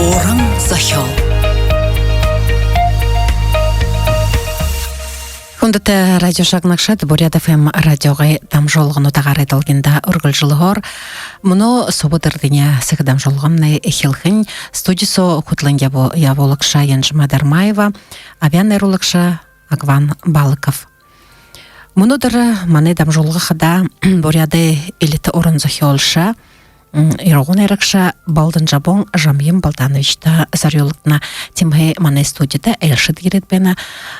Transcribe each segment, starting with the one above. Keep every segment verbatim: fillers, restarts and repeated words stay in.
Уран зохёол. Хүндэтэ радио шагнагшад, Буряад ФМ радиогой дамжуулгануудаа гараадалгында үргэлжэлһөөр. Мүнөө Сүбэд эрдэни сэхэ дамжуулгамнай эхилхэнь. Студи соо хүтэлэн ябу-, ябуулагша Янжима Дармаева, абяа найруулагша Агван Балыков. Мүнөөдэр манай дамжуулга хадаа Буряадай элитэ уран зохёолшо, м, ирагуу найрагша Балданжабон Жамьян Балдановичта зорюулагдана. Тиимэһээ манай студида айлшад ерээд байна.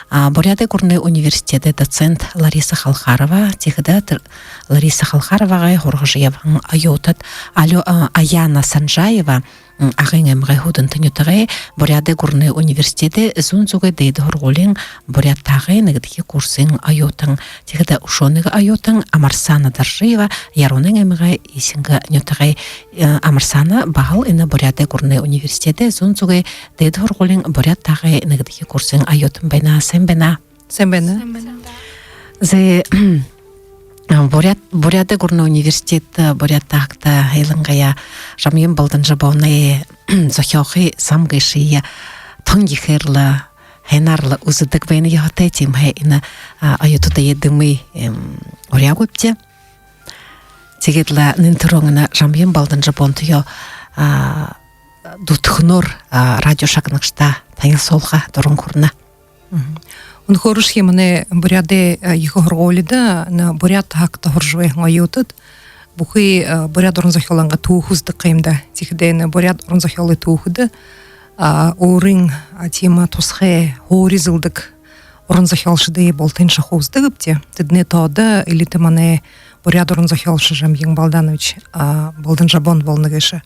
А, Буряадай гүрэнэй университедэй доцент Лариса Халхарова, тиихэдэ тэрэ Лариса Халхаровагай һургажа ябаһан оюутад Алё-, а, Аяна Санжаева, м, Агын аймагай Һүдэнтэ нютагай Буряадай гүрэнэй университедэй зүүн зүгэй дээдэ һургуулиин буряад таһагай нэгэдэхи курсын оюутан. Тиихэдэ үшөө нэгэ оюутан Амарсана Даржиева Яруунын аймагай Исингэ нютагай, э, Амарсана баһал энэ Буряадай гүрэнэй университедэй зүүн зүгэй дээдэ һургуулиин буряад таһагай нэгэдэхи курсын оюутан байна. Сайн байна. Сайн байна. Сайн байна. Зэ, а, Буряад, Буряадай гүрэнэй университет, а, буряад таһагта, илангаяа Жамьян Балданжабоной зохёохы зам гээшые тон ехээр лэ, һайнаар лэ үзэдэг байна ёһотой, тиимэһээ энэ, а, оюутадые дэмы, эм, уряагүйбди. Тиигээд лэ нэн түрүүн энэ Жамьян Балданжабонтоёо, а, дүтэхэнөөр, а, радио шагнагшадаа танилсуулха дуран хүрэнэ. Мгм. Үнэхөөрөөшье манай Буряадай, а, ехэ һургуулида, на, буряад таһагта һуража байһан оюутад бүхы, а, буряад уран зохёолойнгоо түүхэ үзэдэг ха юм даа. Тиихэдээ энэ буряад уран зохёолой түүхэдэ, а, өөрын, а, тиимэ тусхай һуури эзэлдэг уран зохёолшодые бултыень шахуу үзэдэг гээбди. Тэдэнэй тоодо элитэ манай буряад уран зохёолшо Жамьян Балданович, а, Балданжабон болоно гээшэ.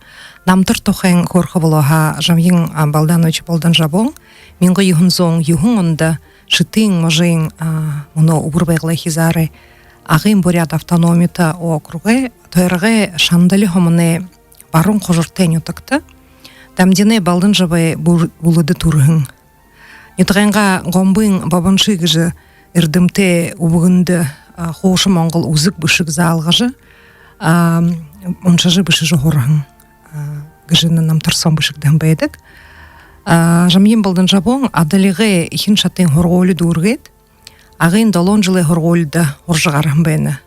Намтар тухайнь хөөрэхэ болоо һаа, Жамьян, а, Балданович Балданжабон мянга юһэн зуун юһэн ондо Шэтын можын, а, мүнөө Үбэр Байгалай хизаарай Агын буряад автономито округой тойрогой Шандали һомоной баруун хужартай нютагта Дамдинай Балданжабай бү-, бүлэдэ түрэһэн. Нютагайнгаа Гомбын Бабанши гэжэ эрдэмтэй үбгэндэ, а, хуушан монгол үзэг бэшэг заалгажа, а, уншажа бэшэжэ һураһан, а, гэжэ энэ намтар соонь бэшэгдэһэн байдаг. А, Жамьян Балданжабон Адалигай эхин шатын һургуули дүүргээд, Агын долоон жэлэй һургуулида һуража гараһан байна.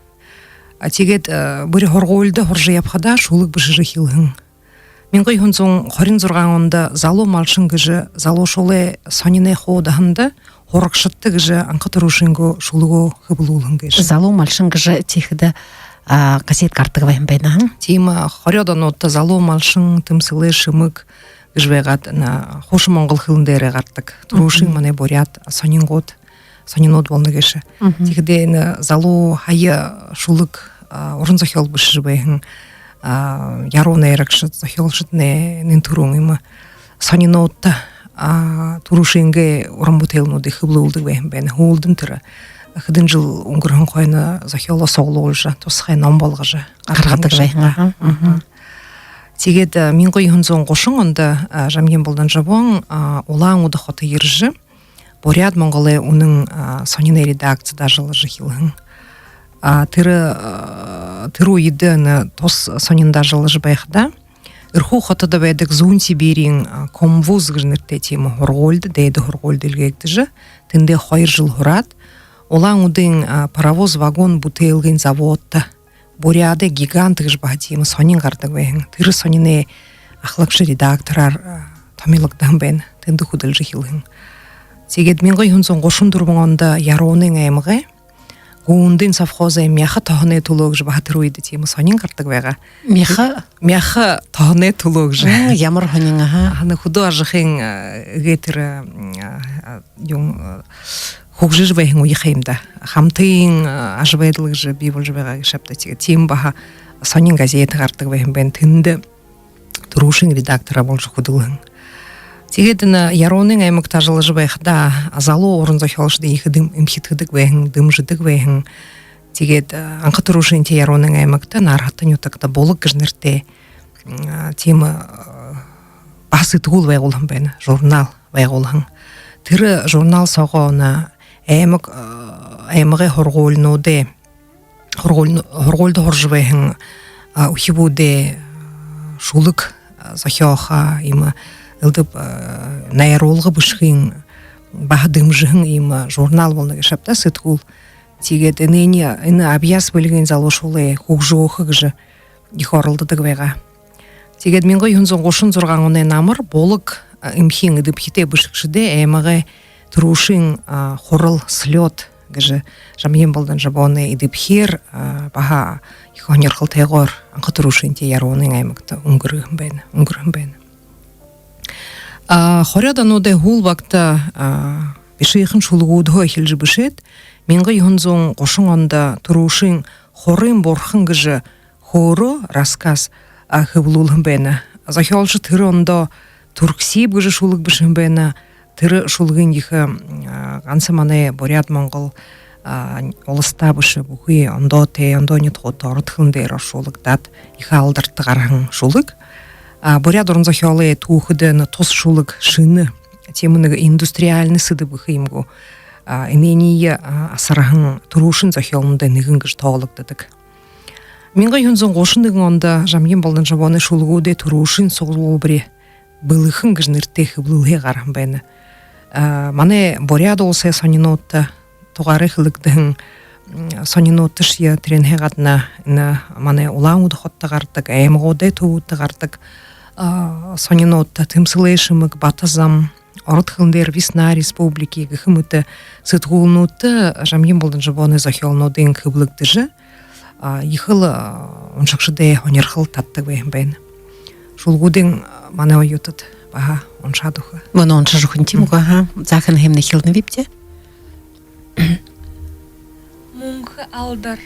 А, тиигээд, а, бүри һургуулида һуража ябахадаа шүлэг бэшэжэ эхилһэн. Мянга юһэн зуун хорин зургаан ондо «Залуу малшан» гэжэ залуушуулай сониной хуудаһанда «Һурагшадта» гэжэ анха түрүүшынгөө шүлэгөө хэблүүлһэн гээшэ. «Залуу малшан» гэжэ тиихэдэ, а, газетэ гарадаг байһан байна, һэн? Тиимэ, а, хорёод онуудта «Залуу малшан», «Тэмсэлэй шэмэг» гэжэ байгаад, на, хуушан монгол хэлэн дээрэ гарадаг түрүүшын манай буряад сонингууд, сонинууд болоно гээшэ. Мгм. Тиихэдээ энэ залуу һая шүлэг, а, уран зохёол бэшэжэ байһан, а, яруу найрагшад, зохёолшод нэ-, нэн түрүүн иимэ сонинуудта, а, түрүүшынгээ уран бүтээлнүүдые хэблүүлдэг байһан байна. Һүүлдэнь тэрэ хэдэн жэл үнгэрһэн хойно зохёолоо суглуулжа, тусхай ном болгожо гаргадаг байһан. Аха. Мгм. Тиигээд, а, мянга юһэн зуун гушан ондо, а, Жамьян Балданжабон, а, Улаан-Үдэ хото ерэжэ, «Буряад-Монголой үнэн», а, сониной редакцида ажаллажа эхилһэн. А, тэрэ, а, тэрэ үедэ энэ тус сониндо ажаллажа байхадаа Эрхүү хотодо байдаг Зүүн Сибириин, а, Комвуз гэжэ нэрэтэй тиимэ һургуулида, дээдэ һургуулида эльгээгдэжэ, тэндээ хоёр жэл һураад, Улаан-Үдын, а, «Паровоз-вагон» бүтээлгын заводто «Буряадай гигант» гэжэ баһа тиимэ сонин гарадаг байһан. Тэрэ сониной ахалагша редактораар, а, томилогдоһон байна. Тэндэ хүдэлжэ эхилһэн. Тиигээд мянга юһэн зуун гушан дүрбэн ондо Яруунын аймагай Гүүндын совхозой «Мяха тоһоной түлөө» гэжэ баһа тэрэ үедэ тиимэ сонин гарадаг байгаа. Мяха? «Мяха тоһоной түлөө» гэжэ. Э, ямар һонин, аха. Һанаа, хүдөө ажахын, э, эгээ тэрэ, э, э, юун, э, хүгжэжэ байһан үе ха юм даа. Хамтын, э, ажабайдал гэжэ бии боложо байгаа гээшэ ааб даа. Тиигээ, тиимэ баһа сонин газетэ гарадаг байһан байна. Тэндэ түрүүшын редактор боложо хүдэлһэн. Тиигээд энэ Яруунын аймагта ажаллажа байхадаа залуу уран зохёолшодые ехэ дэм-, эмхидхэдэг байһан, дэмжэдэг байһан. Тиигээд, э, анха түрүүшынхиеэ Яруунын аймагта Нарһата нютагта «Булаг» гэжэ нэрэтэй, м, а, тиимэ, э, баһа сэтгүүл байгуулһан байна, журнал байгуулһан. Тэрэ журнал соогоо энэ аймаг, э, аймагай һургуулинуудай, һургуул-, һургуулида һуража байһан, а, үхибүүдэй, а, шүлэг, а, зохёохо, иимэ, элдэб, а, найруулга бэшэхын баһа дэмжэһэн иимэ журнал болоно гээшэ ааб даа, «Сэтгүүл». Тиигээд энээнэй, энэ абьяас бэлигынь залуушуулые хүгжөөхэ гэжэ ехэ оролдодог байгаа. Тиигээд мянга юһэн зуун гушан зургаан оной намар «Булаг», а, эмхиин эдэбхитэй бэшэгшэдэй аймагай түрүүшын, а, хурал, слёт гэжэ Жамьян Балданжабоной эдэбхиээр, а, баһа ехэ һонирхолтойгоор анха түрүүшын тиигээд Яруунын аймагта үнгэрһэн байна, үнгэрһэн байна. А, хорёод онуудай һүүл багта, а, бишыхан шүлэгүүдһөө эхилжэ бэшээд, мянга юһэн зуун гушан ондо түрүүшын «Хурын бурхан» гэжэ хөөрөө, рассказ, а, хэблүүлһэн байна. Зохёолшо тэрэ ондоо «Түргсиб» гэжэ шүлэг бэшэһэн байна. Тэрэ шүлэгынь ехэ, а, ганса манай Буряад-Монгол, а, уласта бэшэ, бүхы ондоо тэ-, ондоо нютагуудта ород хэлэн дээрэ оршуулагдаад, ехэ алдарта гараһан шүлэг. А, буряад уран зохёолой түүхэдэ энэ тус шүлэг шэнэ, тиимэ нэгэ индустриальна сэдэб гэхэ юм гү, а, энээниие, а, асарһан түрүүшын зохёолнуудай нэгэн гэжэ тоологдодог. Мянга юһэн зуун гушан нэгэн ондо Жамьян Балданжабоной шүлэгүүдэй түрүүшын суглуулбари «Бэлэхэн» гэжэ нэрэтэй хэблэлһээ гараһан байна. А, манай Буряад Уласай сонинуудта, тугаарай хэлэгдэһэн, м, сонинуудташье, тэрээнһээ гадна энэ манай Улаан-Үдэ хотодо гарадаг, аймагуудай түбүүдтэ гарадаг, а, сонинуудта, «Тэмсэлэй шэмэг», «Бата зам», ород хэлэн дээрэ «Весна республики» гэхэ мэтэ сэтгүүлнүүдтэ Жамьян Балданжабоной зохёолнуудынь хэблэгдэжэ, а, ехэл, а, уншагшадай һонирхол татадаг байһан байна. Шүлэгүүдынь, а, манай оюутад баһа уншаад үгэхэ. Мүнөө уншажа үгэхэнь, тиимэ гү? Аха. За, хэн хэмнэ, эхилнэбибди. Мүнхэ алдар.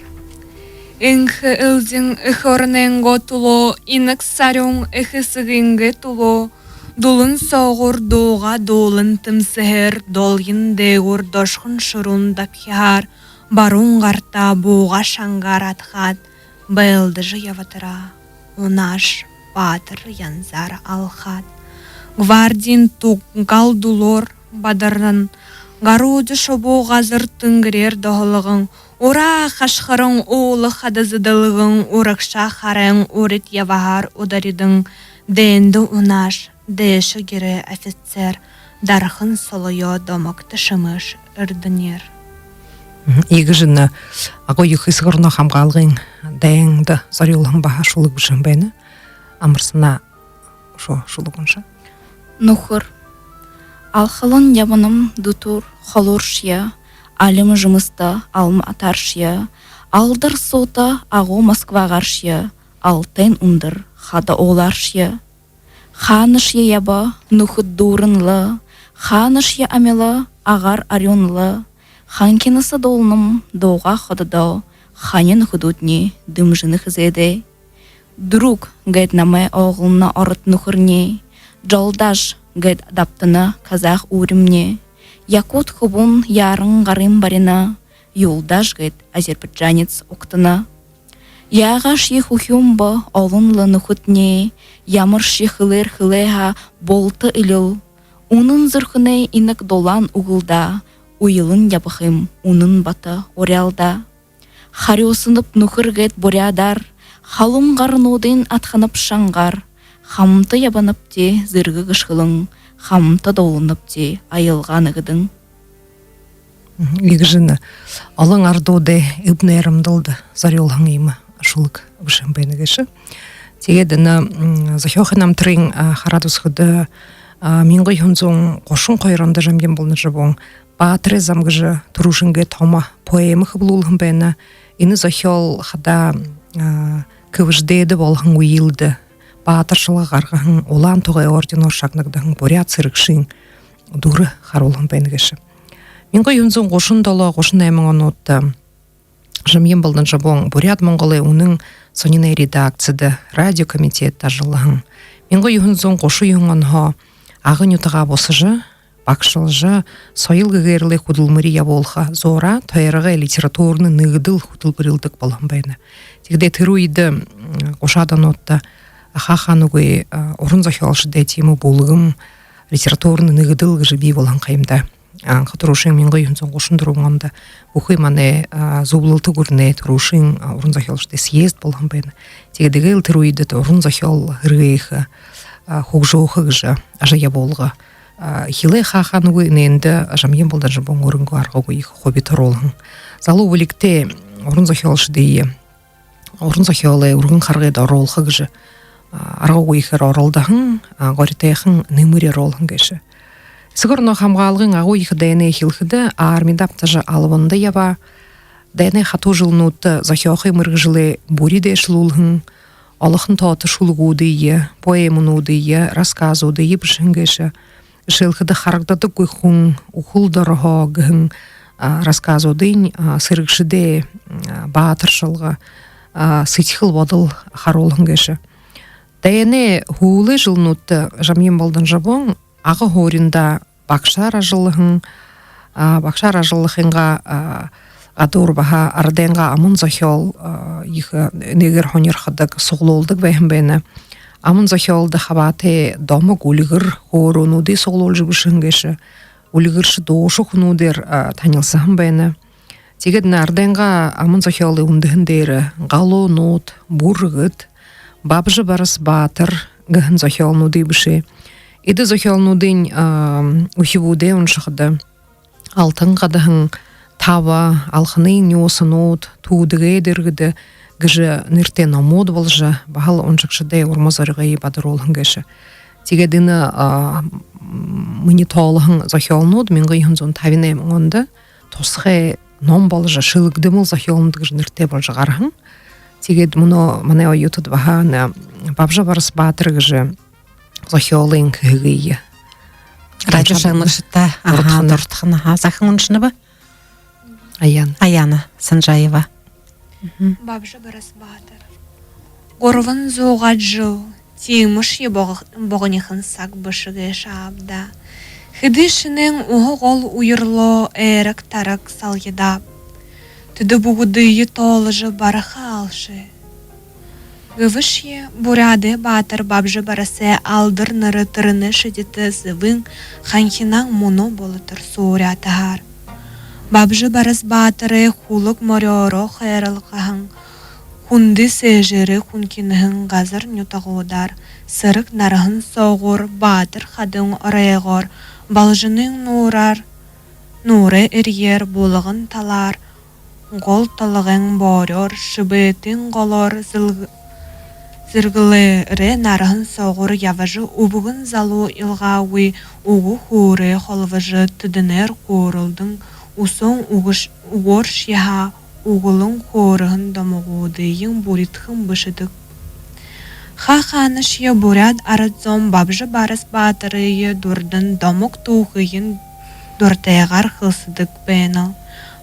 Энхэ элдин эхэ оронойнгоо түлөө, инаг сарюун эхэ эсэгынгээ түлөө, дүлэн соогуур дуугаа дуулан тэмсэһээр, долгин дээгүүр дошхон шуруур дабхиһаар, баруун гартаа буугаа шангаар адхаад, байлдажа ябатараа, унааш баатар янзаар алхаад, гвардиин туг гал дүлөөр бадаран, гарууди шубуу газар тэнгэреэр доһолгон, ураа хашхаран уула хада зэдэлгэн, урагшаа харайн урид ябаһаар ударидан, дээндэ унааш, дээшэ гэрэй офицер дархан солоёо домогто шэмээш эрдэнеэр. Мгм. Иигэжэ энэ Агуу Ехэ Эсэгэ ороноо хамгаалгын дайнда зорюулһан баһа шүлэг бэшэһэн байна. Амарсана, шо-, шүлэг унша. Нүхэр. Алхалан ябанам дүтүүр холууршье, алим жэмэстэ алма атааршье, алдар суута агуу Москвагааршье, Алтайн үндэр хада уулааршье. Хаанашье яба, нүхэд дүүрэн лэ, хаанашье амила, агаар арюун лэ. Ханхинаса дуулнам дуугаа хододоо, хани нүхэдүүдни дэмжэнэ хэзээдээ. Друг гээд намай ооголно ород нүхэрни, жолдаш гээд дабтана казах үүримни, якут хүбүүн яаран гарым барина, юлдаш гээд азербайджанец угтана. Яагаашье хүхюун ба олон лэ нүхэдни, ямаршье хэлээр хэлээ һаа, булта элил. Үнэн зүрхэнэй инаг дулаан үгыл даа, уйлан ябахым үнэн бата уряал даа. Харюусанаб нүхэр гээд буряадаар, халуун гарнуудынь адханаб шангаар, хамта ябанабди зэргэ гэшхэлэн, хамта дууланабди аялга нэгэдэн. Мгм. Иигэжэ энэ олон арадуудай эб найрамдалда зорюулһан иимэ шүлэг бэшэһэн байна гээшэ. Тиигээд энэ, м, зохёохы намтарынь, а, хараад үзэхэдэ, а, мянга юһэн зуун гушан хоёр ондо Жамьян Балданжабон «Баатарай зам» гэжэ түрүүшынгээ томо поэмэ хэблүүлһэн байна. Энэ зохёол хадаа, а, КВЖД-дэ болоһон үйлэдэ баатаршалга гаргаһан, Улаан Тугай орденоор шагнагдаһан буряад сэрэгшын дүрэ харуулһан байна гээшэ. Мянга юһэн зуун гушан долоо гушан найман онуудта Жамьян Балданжабон Буряад-Монголой үнэн сониной редакцида, радиокомитедтэ ажаллаһан. Мянга юһэн зуун гушан юһэн онһоо Ага нютагаа бусажа, багшалжа, соёл гэгээрэлэй хүдэлмэри ябуулха зуураа тойрогой литературна нэгэдэл хүтэлбэрилдэг болоһон байна. Тиигэдэ тэрэ үедэ, м, гушаад онуудта хаа хаанагүй, а, уран зохёолшодой тиимэ бүлгэм, литературна нэгэдэл гэжэ бии болоһон ха юм даа. Анха түрүүшын мянга юһэн зуун гушан дүрбэн ондо бүхы манай, а, Зүблэлтэ гүрэнэй түрүүшын, а, уран зохёолшодой съезд болоһон байна. Тиигээд эгээл тэрэ үедэ уран зохёол һэргээхэ, хүгжөөхэ гэжэ ажал ябуулга. Эхилээ хаа хаанагүй энээндэ Жамьян Балданжабон өөрынгөө аргагүй ехэ хуби туруулһан. Залуу бэлигтэй уран зохёолшодые уран зохёолой үргэн харгыда оруулха гэжэ аргагүй ехээр оролдоһон, горитойхон нэмэри оруулһан гээшэ. Эсэгэ ороноо хамгаалгын Агуу ехэ дайнай эхилхэдэ армида абтажа, албанда ябаа. Дайнай хатуу жэлнүүдтэ зохёохы мэргэжэлээ бүри дээшэлүүлһэн, олохон тоото шүлэгүүдые, поэмэнүүдые, рассказуудые бэшэһэн гээшэ. Жэшээлхэдэ, «Харагдадаггүй хүн», «Үхэл дороһоо» гэһэн рассказуудынь сэрэгшэдэй баатаршалга, сэдьхэл бодол харуулһан гээшэ. Дайнай һүүлэй жэлнүүдтэ Жамьян Балданжабон Ага һууринда багшаар ажаллаһан, багшаар ажаллахынгаа гадуур баһа арадайнгаа аман зохёол ехэ энээгээр һонирходог, суглуулдаг байһан байна. Аман зохёолдо хабаатай домог, үльгэр, хөөрөөнүүдые суглуулжа бэшэһэн гээшэ. Үльгэршэ, дуушан хүнүүдээр танилсаһан байна. Тиигээд энэ арадайнгаа аман зохёолой үндэһэн дээрэ «Галуунууд», «Бүргэд», «Бабжа Барас баатар» гэһэн зохёолнуудые бэшээ. Эдэ зохёолнуудынь үхибүүдэй уншахада, «Алтан гадаһан», «Таба», «Алханын нюусанууд», «Түүдэгэй дэргэдэ» гэжэ нэрэтэй номууд боложо, баһал уншагшадай урма зоригые бадаруулһан гээшэ. Тиигээд энэ минии тоолоһон зохёолнууд мянга юһэн зуун табин найман ондо тусхай ном боложо, «Шэлэгдэмэл зохёолнууд» гэжэ нэрэтэй боложо гараһан. Тиигээд мүнөө манай оюутад баһа энэ «Бабжа Барас баатар» гэжэ зохёолой хэһэгые радио шагнагшадта дурадхана. Аха, захин уншана бэ? Аяна. Аяна Санжаева. «Бабжа Барас баатар». Гурбан зуугаад жэл, тиимэшье бог-, богонихон саг бэшэ гээшэ ааб даа. Хэды шэнээн уһа гол үерлөө, эрэг тараг салгидааб. Тэдэ бүгэдые тооложо бараха алши. Гэбэшье буряадай баатар Бабжа Барасай алдар нэрэ тэрэнэй шэдитэ Зэвын ханхинан мүнөө болотор суурятаһаар. Бабжа Барас баатарай хүлэг морёороо хайралгаһан, хүндэ сээжээрээ хүнхинэһэн газар нютагуудаар, сэрэг нарһан соогуур, баатар хадын оройгоор, Балжанын нуураар, нуурай эрьеэр, булаган талаар, гол толгойн боорёор, шэбээтын голоор зэрг-, зэргэлээрээ нарһан соогуур ябажа, үбгэн залуу илгаагүй үгэ хүүрээ холбожо, тэдэнээр хөөрэлдэн, үсөөн үгэш-, үгөөршье һаа, үгэлэн хөөрэһэн домогуудыень бүридхэн бэшэдэг. Хаа хаанашье буряад арад зон Бабжа Барас баатарые дурдан, домог түүхыень дуратайгаар хэлсэдэг байнал.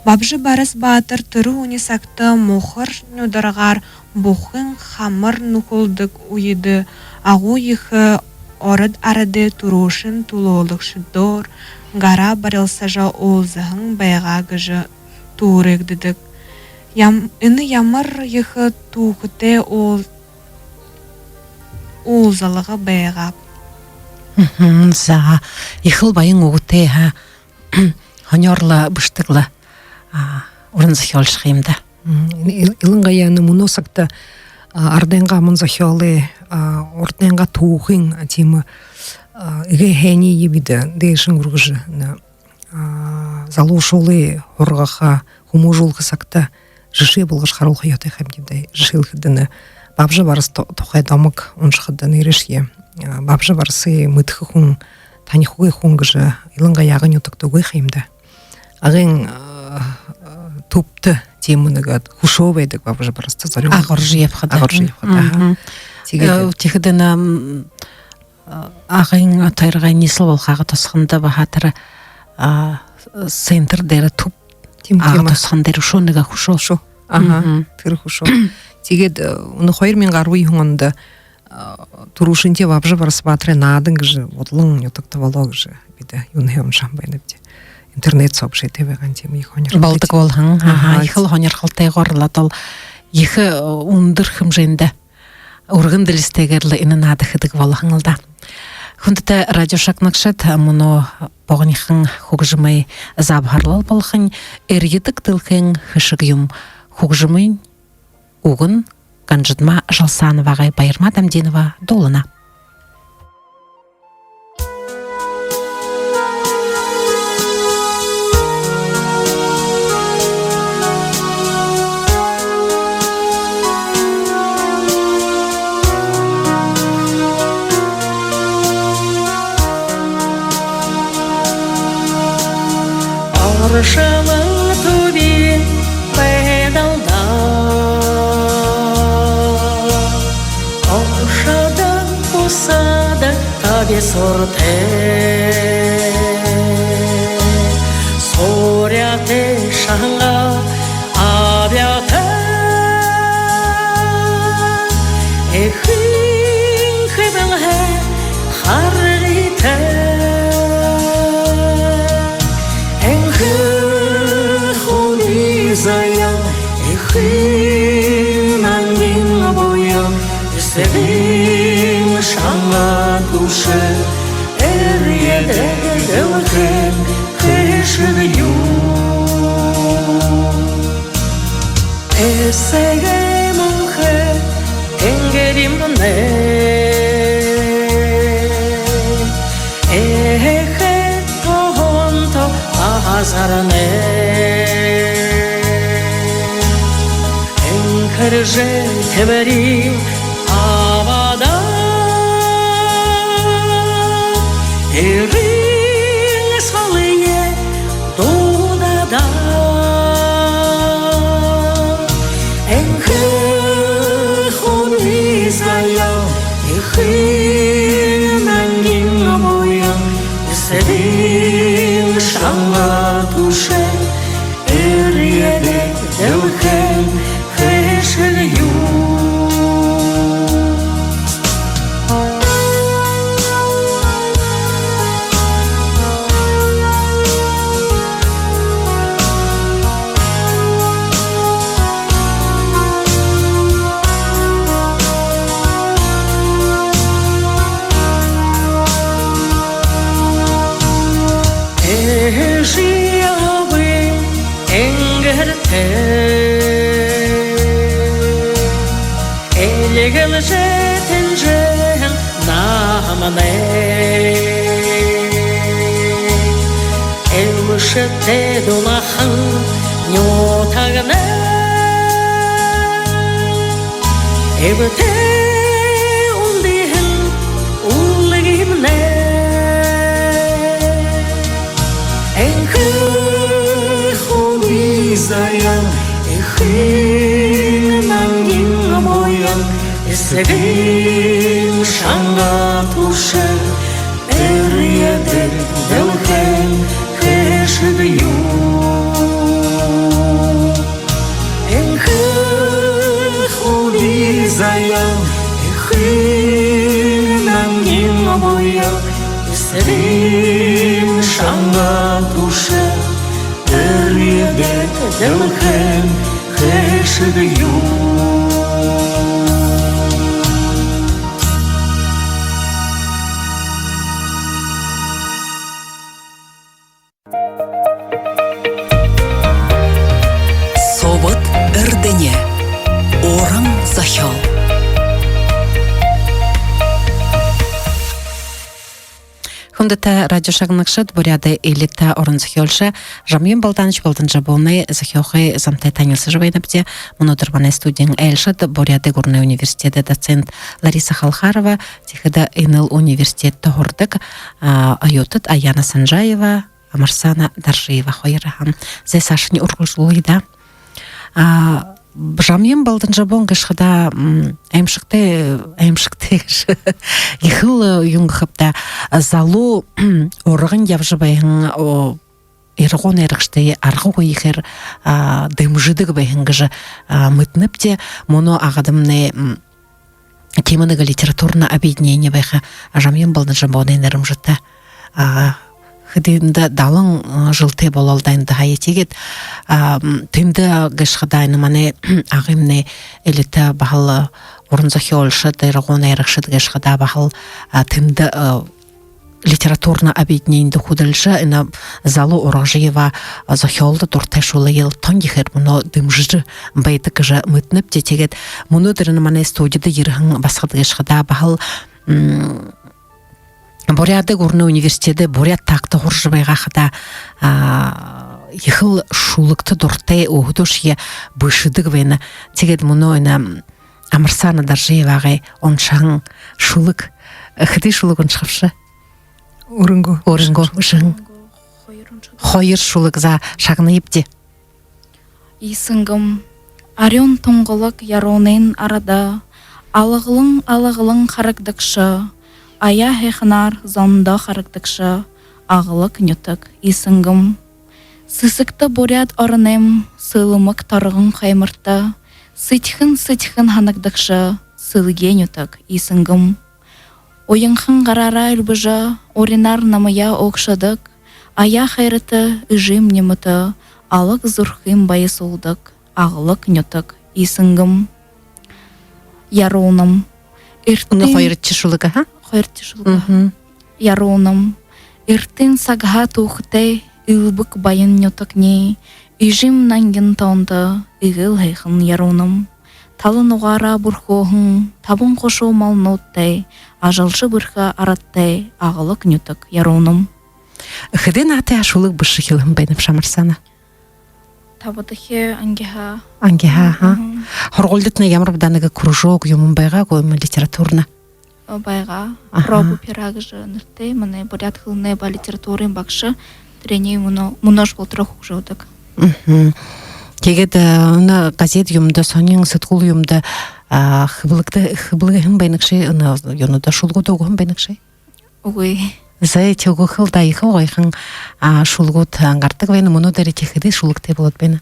Бабжа Барас баатар тэрэ үни сагта мухар нюдаргаар бухын хамар нүхэлдэг үедэ Агуу ехэ ород арадай түрүүшын түлөөлэгшэдөөр гараа барилсажа уулзаһан байгаа гэжэ түүрээгдэдэг. Ям-, энэ ямар ехэ түүхэтэй уул-, уулзалга байгааб. Мгм, за, ехэл баян үгэтэй, һа, һонёор лэ бэшэдэг лэ, а, уран зохёолшо юм даа. Мм, ил-, илангаяа мүнөө сагта, а, арадайнгаа аман зохёолой, а, урданайнгаа түүхын, а, тиимэ, а, эгээ һайниие бидэ дээшэнь үргэжэ, нэ, а, залуушуулые һургаха, хүмүүжүүлхэ сагта жэшээ болгожо харуулха ёһотой юм даа. Жэшээлхэдэ, нэ, Бабжа Барас ту-, тухай домог уншахада, нээрээшье, а, Бабжа Барасые мэдэхэ хүн, танихагүй хүн гэжэ илангаяа Агын нютагта үгы юм даа. Агын, а, түбтэ тиимэ нэгэ хүшөө байдаг, Бабжа Бараста зорюулһан. Агууржа ябахада. Агууржа ябахада, аха. Мгм. Тиигээд, э, тиихэдэ нэ, м, а, Агын тойрогой ниислэл болохо Ага тосхондо баһа тэрэ, а, центр дээрэ, түб. Тиимэ, Ага тиимэ. Тосхон дээрэ үшөө нэгэ хүшөө. Хүшөө. Аха, мгм, тэрэ хүшөө. Тиигээд, э, энэ хоёр мянга арбан юһэн ондо, а, түрүүшынхиеэ Бабжа Барас баатарай наадан гэжэ Будалан нютагта болоо гэжэ бидэ юунһээ уншаһан байнабди. Интернет сообщениедэ байгаа юм, тиимэ ехэ һонирхолтой. Болодог болоһон. Аха, аха, ехэл һонирхолтойгоор лэ, одоол ехэ, э, үндэр хэмжээндэ, үргэн дэлисэтэйгээр лэ энэ наада хэдэг болоһон лэ даа. Хүндэтэ радио шагнагшад, мүнөө богонихон хүгжэмэй забһарлал болохонь. «Эрьедэг дэлхэйн хэшэг юм». Хүгжэмынь үгэнь Ганжадма Жалсановагай, Баярма Дамдинова дуулана. Шалан түбиин байдалда ошодог, бусадаг табисууртай, сууряатай, шанга абяатай, эхын хэбэлһээ харгытай. Энхэ хуби заяан, эхын нангин буян, эсэгын шанга түшэг, эрьеэд дэлхэйн хэшэг юм. Эсэгэй мүнхэ тэнгэримнай, эхэ тоонто газарнай, энхэржэ тэбэри абаад, эрын солые дуудаад, энхэ хуби заяан, эхын нангин буян, эсэгын шанга түшэг, эрьеэд дэлхэйн хэшэг юм. Эжы абын энгэртэй, эльгэлжэ тэнжээһэн намнай, элшэтэй дулаахан нютагнай, эбтэй үндэһэн үлгымнай, энхэ хуби заяан, эхын нангин буян, эсэгын шанга түшэг, эрьеэд дэлхэйн хэшэг юм. Энхэ хуби заяан, эхын нангин буян, эсэгын шанга түшэг, эрьедэ дэлхэйн хэшэг юм. Субад эрдэни. Уран зохёол. Хүндэтэ радио шагнагшад, Буряадай элитэ уран зохёолшо Жамьян Балданович Балданжабоной зохёохы замтай танилсажа байнабди. Мүнөөдэр манай студиин айлшад Буряадай гүрэнэй университедэй доцент Лариса Халхарова, тиихэдэ энэл университедтэ һурадаг, а, оюутад Аяна Санжаева, Амарсана Даржиева хоёр һэн. Зай, саашань үргэлжэлүүлэе даа. А, Жамьян Балданжабон гээшэ хадаа, м, аймшагтай, аймшагтай гээшэ. Ехэл, э, юун гэхэб даа, залуу урган ябажа байһан, о, ирагуу найрагшадые аргагүй ехээр, а, дэмжэдэг байһан гэжэ, а, мэдэнэбди. Мүнөө Агадамнай, м, тиимэ нэгэ литературна объединени байха, Жамьян Балданжабоной нэрэмжэтэ. А, хэдыдээ далан, а, жэлтэй болоол даа эндэ һая. Тиигээд, а, м, тэндэ гээшэ хадаа энэ манай Агымнай элитэ баһал, а, уран зохёолшод, ирагуу найрагшад гээшэ хадаа баһал, а, тэндэ, а, литературна объединенидэ хүдэлжэ, энэ залуу ургажа ябаа, а, зохёолдо дуратайшуулые тон ехээр мүнөө дэмжэжэ байдаг гэжэ мэдэнэбди. Тиигээд мүнөөдэр энэ манай студидэ ерэһэн басагад гээшэ хадаа баһал, м, Буряадай гүрэнэй университедэй буряад тагта һуража байгаа хадаа, а, ехэл шүлэгтэ дуратай, өөһэдөөшье бэшэдэг байна. Тиигээд мүнөө энэ Амарсана Даржиевагай уншаһан шүлэг. Хэды шүлэг уншахабши? Өөрынгөө. Өөрынгөө уншаһан. Хоёр шүлэг, за, шагнаябди. Иисэнгэм. Арюун тунгалаг Яруунын арада алаглан, алаглан харагдагша, аяа һайханаар зондоо харагдагша аглаг нютаг Иисэнгэм. Сэсэгтэ буряад оронойм сэлмэг торгон хаймарта сэдьхэн, сэдьхэн һанагдагша сэлгеэ нютаг Иисэнгэм. Уянхан гараараа эльбэжэ, уринаар намаяа угшадаг, аяа хайрата эжымни мэтэ алаг зүрхым баясуулдаг аглаг нютаг Иисэнгэм. Яруунам. Эртын... Хоёрдохи шүлэг, аха? Хоёрдохи шүлэг. Мгм. Яруунам. Эртын сагһаа түүхэтэй элбэг баян нютагни, эжым нангин тоонто эгээл һайхан Яруунам. Тала нугаараа бүрхөөһэн табан хушуу малнуудтай, ажалша бэрхэ арадтай аглаг нютаг Яруунам. Хэды наһатайһаа шүлэг бэшэжэ эхилһэн байнабши, Марсана? Табадахи ангиһаа. Ангиһаа, аха. Мгм. Һургуулидатнай ямар бэ даа нэгэ кружок юумэн байгаа гү, литературна? Э, байгаа. Аха. «Пробы пера» гэжэ нэрэтэй, манай буряад хэлэнэй ба литературын багша тэрэниие мүнөө, мүнөөшье болоторо хүгжөөдэг. Мгм. Тиигээд, э, энэ газет юумэндэ, сонин сэтгүүл юумэндэ, а, хэблэгдэ-, хэблэгэһэн байна гүш, энэ юунуудаа, шүлэгүүдээ үгэһэн байна гүш? Үгы. Зай, тиигэхэл даа, ехэл гоёхон, а, шүлэгүүд, а, гарадаг байна. Мүнөөдэр тиихэдэ хэды шүлэгтэй болоод байна?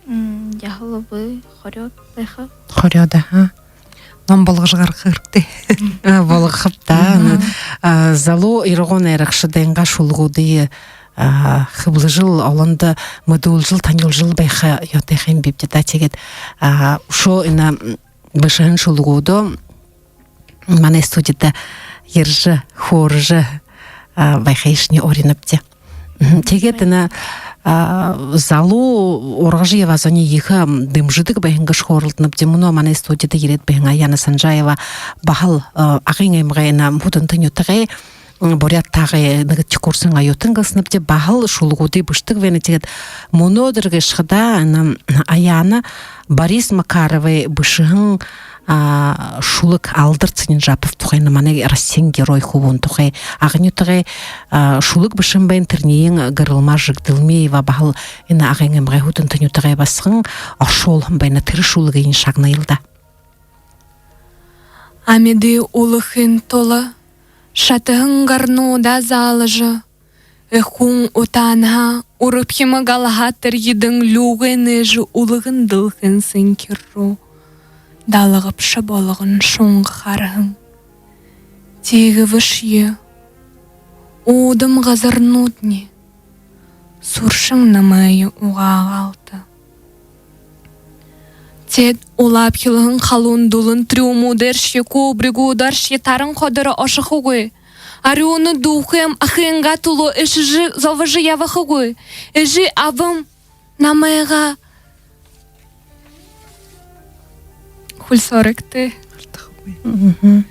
М, яһала бэ, хорёод байха. Хорёод, аха. Ном болгожо гаргаха хэрэгтэй. Мгм. А, болгохоб даа. Мгм. А, залуу ирагуу найрагшадайнгаа шүлэгүүдые, а, хэблэжэл, олондо мэдүүлжэл, танилжал байха ёһотой юм бибди даа. Тиигээд, а, үшөө энэ, м, бэшэһэн шүлэгүүдээ манай студида ерэжэ, хөөрэжэ, а, байхыешни уринабди. Мгм. Тиигээд энэ, а, залуу ургажа ябаа зониие ехэ, м, дэмжэдэг байһан гэжэ хөөрэлдэнэбди. Мүнөө манай студида ерээд байһан Аяна Санжаева баһал, а, Агын аймагай энэ Һүдэнтэ нютагай, м, буряад таагай нэгэдэхи курсын оюутан гэлсэнэбди, баһал шүлэгүүдые бэшэдэг байна. Тиигээд мүнөөдэр гээшэ хадаа энэ Аяна Борис Макаровай бэшэһэн, а, шүлэг Алдар Цыденжапов тухай, энэ манай Россиин герой хүбүүн тухай, Агын нютагай, а, шүлэг бэшэһэн байна, тэрэниие Гэрэлма Жигдэлмеева, баһал энэ Агын аймагай Һүдэнтэ нютагай басаган, оршуулһан байна. Тэрэ шүлэгыень шагная даа. Амиды үлэхын тула шатаһан гарнуудаа заалажа, эхүүн утаанһаа урабхима галаһаа тэрьедэн, люугээ нээжэ үлгэн дэлхэйн сэнхир руу далгабша болгон шунга хараһан. Тиигэбэшье уудам газарнуудни сүршэн намайе угаагаалта. Теэд улаабхилһан халуун дүлэн трюмүүдээршье, кубригуудааршье, таран ходоро ошохогүй. Арюуна дүүхэйм ахынгаа түлөө эшэжэ, зобожо ябахагүй. Эжы абам намайгаа хүлсөөрэгты. Мартахагүй. Мгм.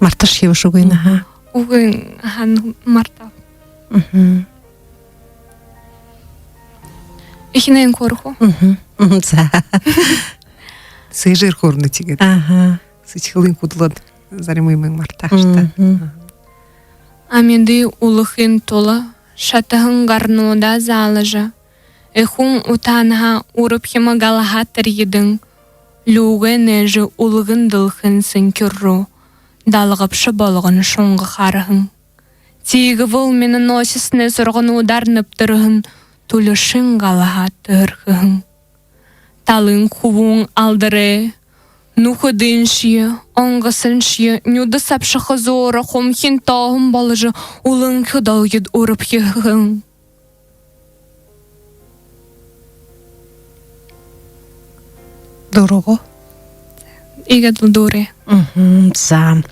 Марташье бэшэгүй, аха. Үгы, аха, мартааб. Мгм. Эхинһээнь хөөрэхэ гү? Мгм. Мгм, за. Сээжээр хөөрэнэ тиигээд. Аха. Сэдьхэлынь хүдэлөөд, заримыень мартаа ха юм даа. Мгм. Амиды үлэхын тула шатаһан гарнуудаа заалажа, эхүүн утаанһаа урабхима галаһаа тэрьедэн, люугээ нээжэ үлгэн дэлхэйн сэнхир руу далгабша болгон шунга хараһан. Тиигэбэл миноносецнай сургануудаар нэбтэрһэн түлэшын галаһаа тэһэрхэһэн. Талын хүбүүн Алдарай нүхэдыньшье, онгосоньшье нюдэ сабшаха зөөри хумхин тооһон боложо, үлэнхы долгид урабхиһан. Дүүрээ гү? Иигээд лэ дүүрээ. Мгм, за.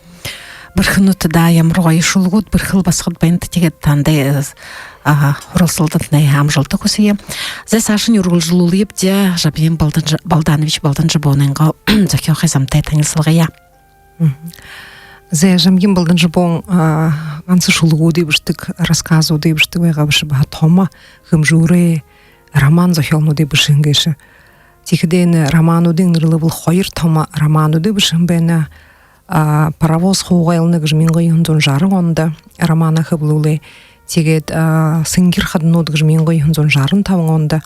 Бэрхэнүүд даа, ямар гоё шүлэгүүд, бэрхэл басагад байнат, тиигээд танда, э, а, һуралсалдатнай амжалта хүсэе. За, саашань үргэлжэлүүлэебди, Жамьян Балданжа-, Балданович Балданжабоновай зохёохы замтай танилсалгаяа. Мгм. За, Жамьян Балданжабон, а, ганса шүлэгүүдые бэшэдэг, рассказуудые бэшэдэг байгаа бэшэ, баһа томо хэмжүүрэй роман зохёолнуудые бэшэһэн гээшэ. Тиихэдээ энэ романуудынь нэрлэбэл, хоёр томо романуудые бэшэһэн байна. А, «Паровоз хуугайлна» гэжэ мянга юһэн зуун жаран ондо романаа хэблүүлээ. Тиигээд, а, «Сэнхир хаданууд» гэжэ мянга юһэн зуун жаран табан ондо,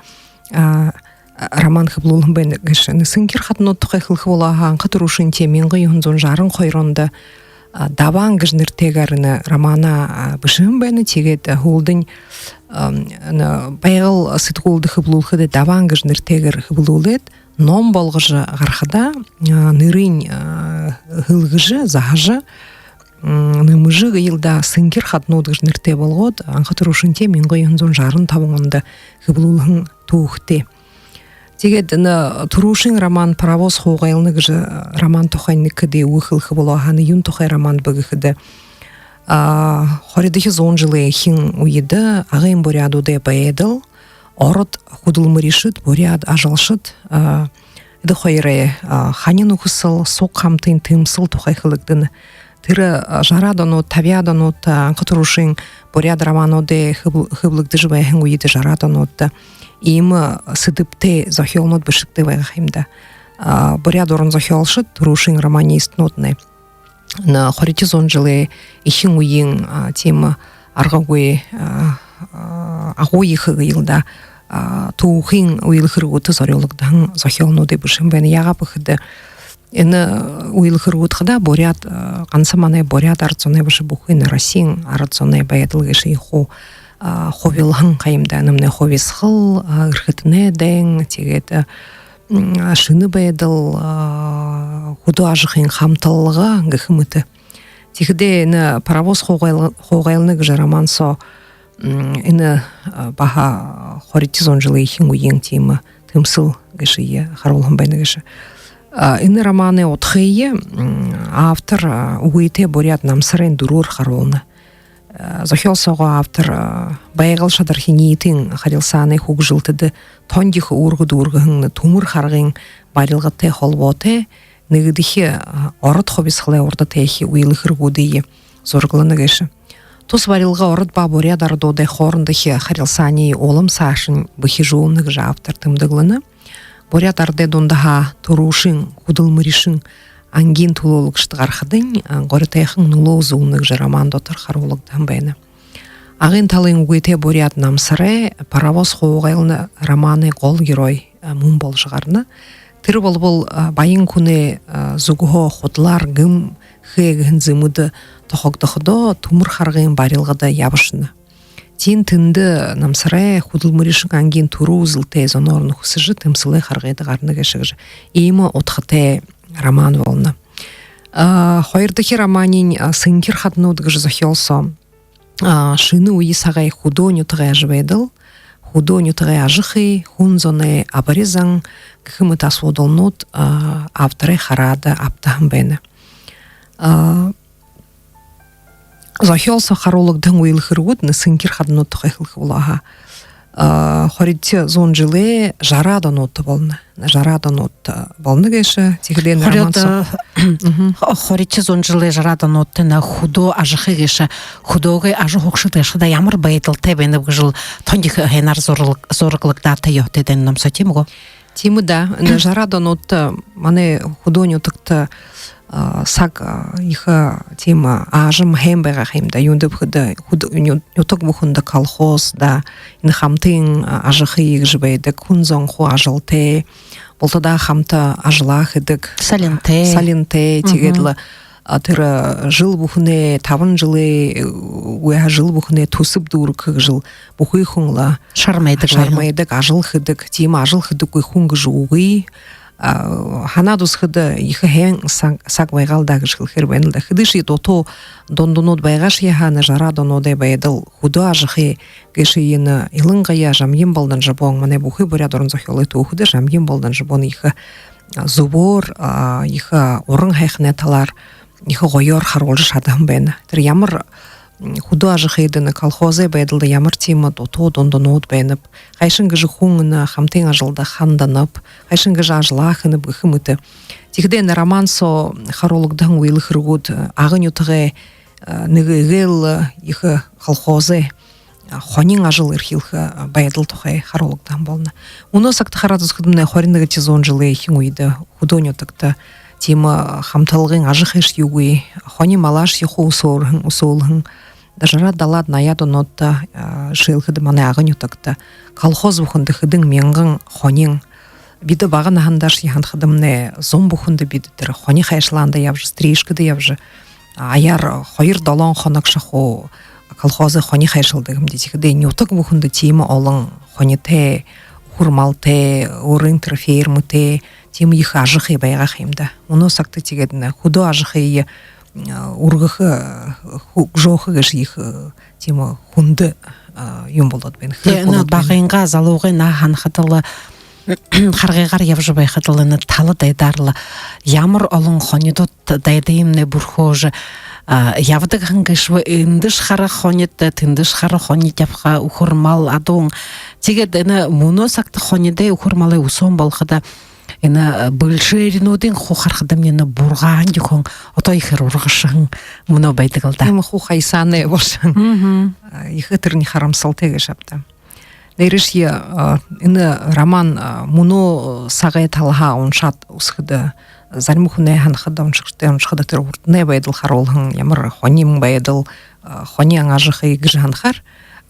а, роман хэблүүлһэн байна гээшэ. Энэ «Сэнхир хаданууд» тухай хэлэхэ болоо һаа, анха түрүүшынхиеэ мянга юһэн зуун жаран хоёр ондо, а, «Дабаан» гэжэ нэрэтэйгээр энэ романаа, а, бэшэһэн байна. Тиигээд, а, һүүлдэнь, ам, энэ «Байгал» сэдхүүлдэ хэблүүлхэдэ «Дабаан» гэжэ нэрэтэйгээр хэблүүлээд, ном болгожо гаргахадаа, а, нэрыень, а, һэлгэжэ, заһажа, м, нэмэжэ гээл даа, «Сэнхир хаданууд» гэжэ нэрэтэй болгоод, анха түрүүшынхиеэ мянга юһэн зуун жаран табан ондо хэблүүлһэн түүхэтэй. Тиигээд энэ түрүүшын роман «Паровоз хуугайлна» гэжэ роман тухайнь нэгэ хэды үгэ хэлэхэ болоо һаа, энэ юун тухай роман бэ гэхэдэ, а, хоридохи зуун жэлэй эхин үедэ Агын буряадуудай байдал, ород хүдэлмэришэд, буряад ажалшад, а, эдэ хоёрой, а, хани нүхэсэл, суг хамтын тэмсэл тухай хэлэгдэнэ. Тэрэ, а, жараад онууд, табяад онууд, а, анха түрүүшын буряад романуудай хэбл-, хэблэгдэжэ байһан үедэ, жараад онуудта иимэ сэдэбтэй зохёолнууд бэшэгдээ байгаа юм даа. А, буряад уран зохёолшод, түрүүшын романистнууд нэ. Энэ хоридохи зуун жэлэй эхин үеын, а, тиимэ аргагүй, а, а, агуу ехэ гээл даа, а, түүхын үйлэ хэрэгүүдтэ зорюулагдаһан зохёолнуудые бэшэһэн байна. Яагаад гэхэдэ, энэ үйлэ хэрэгүүд хадаа буряад, а, ганса манай буряад арад зоной бэшэ, бүхы энэ Россиин арад зоной байдал гээшые ху-, а, хубилһан ха юм даа. Энэмнай хубисхал, а, эрхэтэнэй дайн, тиигээд, а, м, шэнэ байдал, а, хүдөө ажахын хамталга гэхэ мэтэ. Тиихэдээ энэ «Паровоз хуугайл-, хуугайлна» гэжэ роман соо, м, энэ, а, баһа хоридохи зуун жэлэй эхин үеын тиимэ тэмсэл гээшые харуулһан байна гээшэ. А, энэ романай удхые, м, автор, а, үгытэй буряад намсарайнь дүрөөр харуулна. Э, зохёол соогоо автор, э, «Байгал» шадархи ниитын харилсаанай хүгжэлтэдэ тон ехэ үүргэ дүүргэһэн түмэр харгын барилгатай холбоотой нэгэдэхи, э, ород хубисхалай урда тээхи үйлэ хэрэгүүдые зураглана гээшэ. Тус барилга ород ба буряад арадуудай хоорондохи харилсааниие улам саашань бэхижүүлнэ гэжэ автор тэмдэглэнэ. Буряад арадай дундаһаа түрүүшын хүдэлмэришэн ангиин түлөөлэгшэд гарахадань, а, горитойхон нүлөө үзүүлнэ гэжэ роман дотор харуулагдаһан байна. Агын талын үгытэй буряад намсарай «Паровоз хуугайлна» романай гол герой, а, мүн боложо гарана. Тэрэ болбол, а, баян хүнэй, а, зүгһөө худалаар гэм хээ гэһэн зэмэдэ тохогдоходоо, түмэр харгын барилгада ябашана. Тиин тэндэ намсарай хүдэлмэришэн ангиин түрүү үзэлтэй зоноор нүхэсэжэ, тэмсэлэй харгыда гарана гээшэ гэжэ иимэ удхатай роман болоно. А, хоёрдохи романиинь, а, «Сэнхир хаданууд» гэжэ зохёол соо, а, шэнэ үе сагай хүдөө нютагай ажабайдал, хүдөө нютагай ажахы, хүн зоной абари зан гэхэ мэтэ асуудалнууд, а, авторай хараада абтаһан байна. А, зохёол соо харуулагдаһан үйлэ хэрэгүүд, нэ, «Сэнхир хаданууд» тухай хэлэхэ болоо һаа, а, хоридохи зуун жэлэй жараад онуудта болоно. Жараад онуудта болоно гээшэ. Тиихэдээ энэ роман соо, хоридо-, мгм, хо-, хоридохи зуун жэлэй жараад онуудта, нэ, хүдөө ажахы гээшэ, хүдөөгэй ажаһуугшад гээшэ хадаа ямар байдалтай байнаб гэжэл тон ехэ һайнаар зураглаг-, зураглагдаатайт ёһотойт энэ ном соо, тиимэ гү? Тиимэ даа. Энэ жараад онуудта манай хүдөө нютагта, а, саг, а, ехэ, а, тиимэ, а, аажам һайн байгаа ха юм даа. Юундэб гэхэдэ, хүд-, ню-, нютаг бүхэндэ колхоз даа, энэ хамтын, а, ажахы гэжэ байдаг, хүн зон хуу ажалтай, бултадаа хамта ажалаа хэдэг. Салинтай. Салинтай, тиигээд лэ, а, тэрэ жэл бүхэнэй, табан жэлэй, э, үгы һаа, жэл бүхэнэй түсэб дүүргэхэ гэжэл бүхы хүн лэ шармайдаг, шармайдаг, ажал хэдэг, тиимэ ажал хэдэггүй хүн гэжэ үгы. А, һанаад үзэхэдэ, ехэ һайн саг, саг байгаал даа гэжэ хэлэхээр байна л даа. Хэдышье дутуу дунданууд байгаашье һаа, энэ жараад онуудай байдал, хүдөө ажахы гээшые, энэ илангаяа Жамьян Балданжабон, манай бүхы буряад уран зохёолой түүхэдэ Жамьян Балданжабон ехэ, а, зүбөөр, а, ехэ уран һайханай талаар ехэ гоёор харуулжа шадаһан байна. Тэрэ ямар, м, хүдөө ажахыда, энэ колхозой байдалда ямар тиимэ дутуу дунданууд байнаб, хайшан гэжэ хүн энэ хамтын ажалда ханданаб, хайшан гэжэ ажалаа хэнэб гэхэ мэтэ. Тиихэдээ энэ роман соо харуулагдаһан үйлэ хэрэгүүд, Агын нютагай, э, нэгэ эгээл ехэ колхозой, а, хонин ажал эрхилхэ, а, байдал тухай харуулагдаһан болоно. Мүнөө сагта хараад үзэхэдэмнай, хорин нэгэдэхи зуун жэлэй эхин үедэ хүдөө нютагта тиимэ, а, хамталгын ажахышье үгы, хони малаашье хуу үсөөрһэн, үсөөлһэн, Жараад, далаад, наяад онуудта, а, жэшээлхэдэ, манай Ага нютагта колхоз бүхэндэ хэдэн мянган хонин. Бидэ бага наһандаашье һанахадамнай, зун бүхэндэ бидэ тэрэ хони хайшалаанда ябажа, стрижкада ябажа, аяар хоёр долоон хоног шахуу колхозой хони хайшалдаг юм даа. Тиихэдээ нютаг бүхэндэ тиимэ олон хонитой, үхэр малтай, өөрын тэрэ фермэтэй, тиимэ ехэ ажахы байгаа юм даа. Мүнөө сагта тиигээд энэ хүдөө ажахые, а, үргэхэ, хүгжөөхэ гээшэ ехэ, а, тиимэ хүндэ, а, юм болоод байна. Тээ, энэ багынгаа, залуугай наһа һанахадал, харгыгаар ябажа байхадал, энэ тала дайдаарла ямар олон хонидууд дайдыемнай бүрхөөжэ, а, ябадаг һэн гээшэб, эндэшье хара хонид, тэндэшье хара хонид ябаха, үхэр мал, адуун. Тиигээд энэ мүнөө сагта хонидой, үхэр малай үсөөн болоходо, энэ, а, бэлшээринүүдынь хуу харахадамни, энэ бургааһан юухэн, одоо ехээр ургашаһан мүнөө байдаг лэ даа. Тиимэ, хуу хайсаанай болошоһон. Мгм. А, ехэ тэрэнь харамсалтай гээшэ ааб даа. Дээрэшье, а, энэ роман, а, мүнөө сагай талаһаа уншаад үзэхэдэ, зарим хүнэй һанахада, уншагшадай уншахада, тэрэ урданай байдал харуулһан, ямар хонин байдал, а, хонин ажахы гэжэ һанахаар.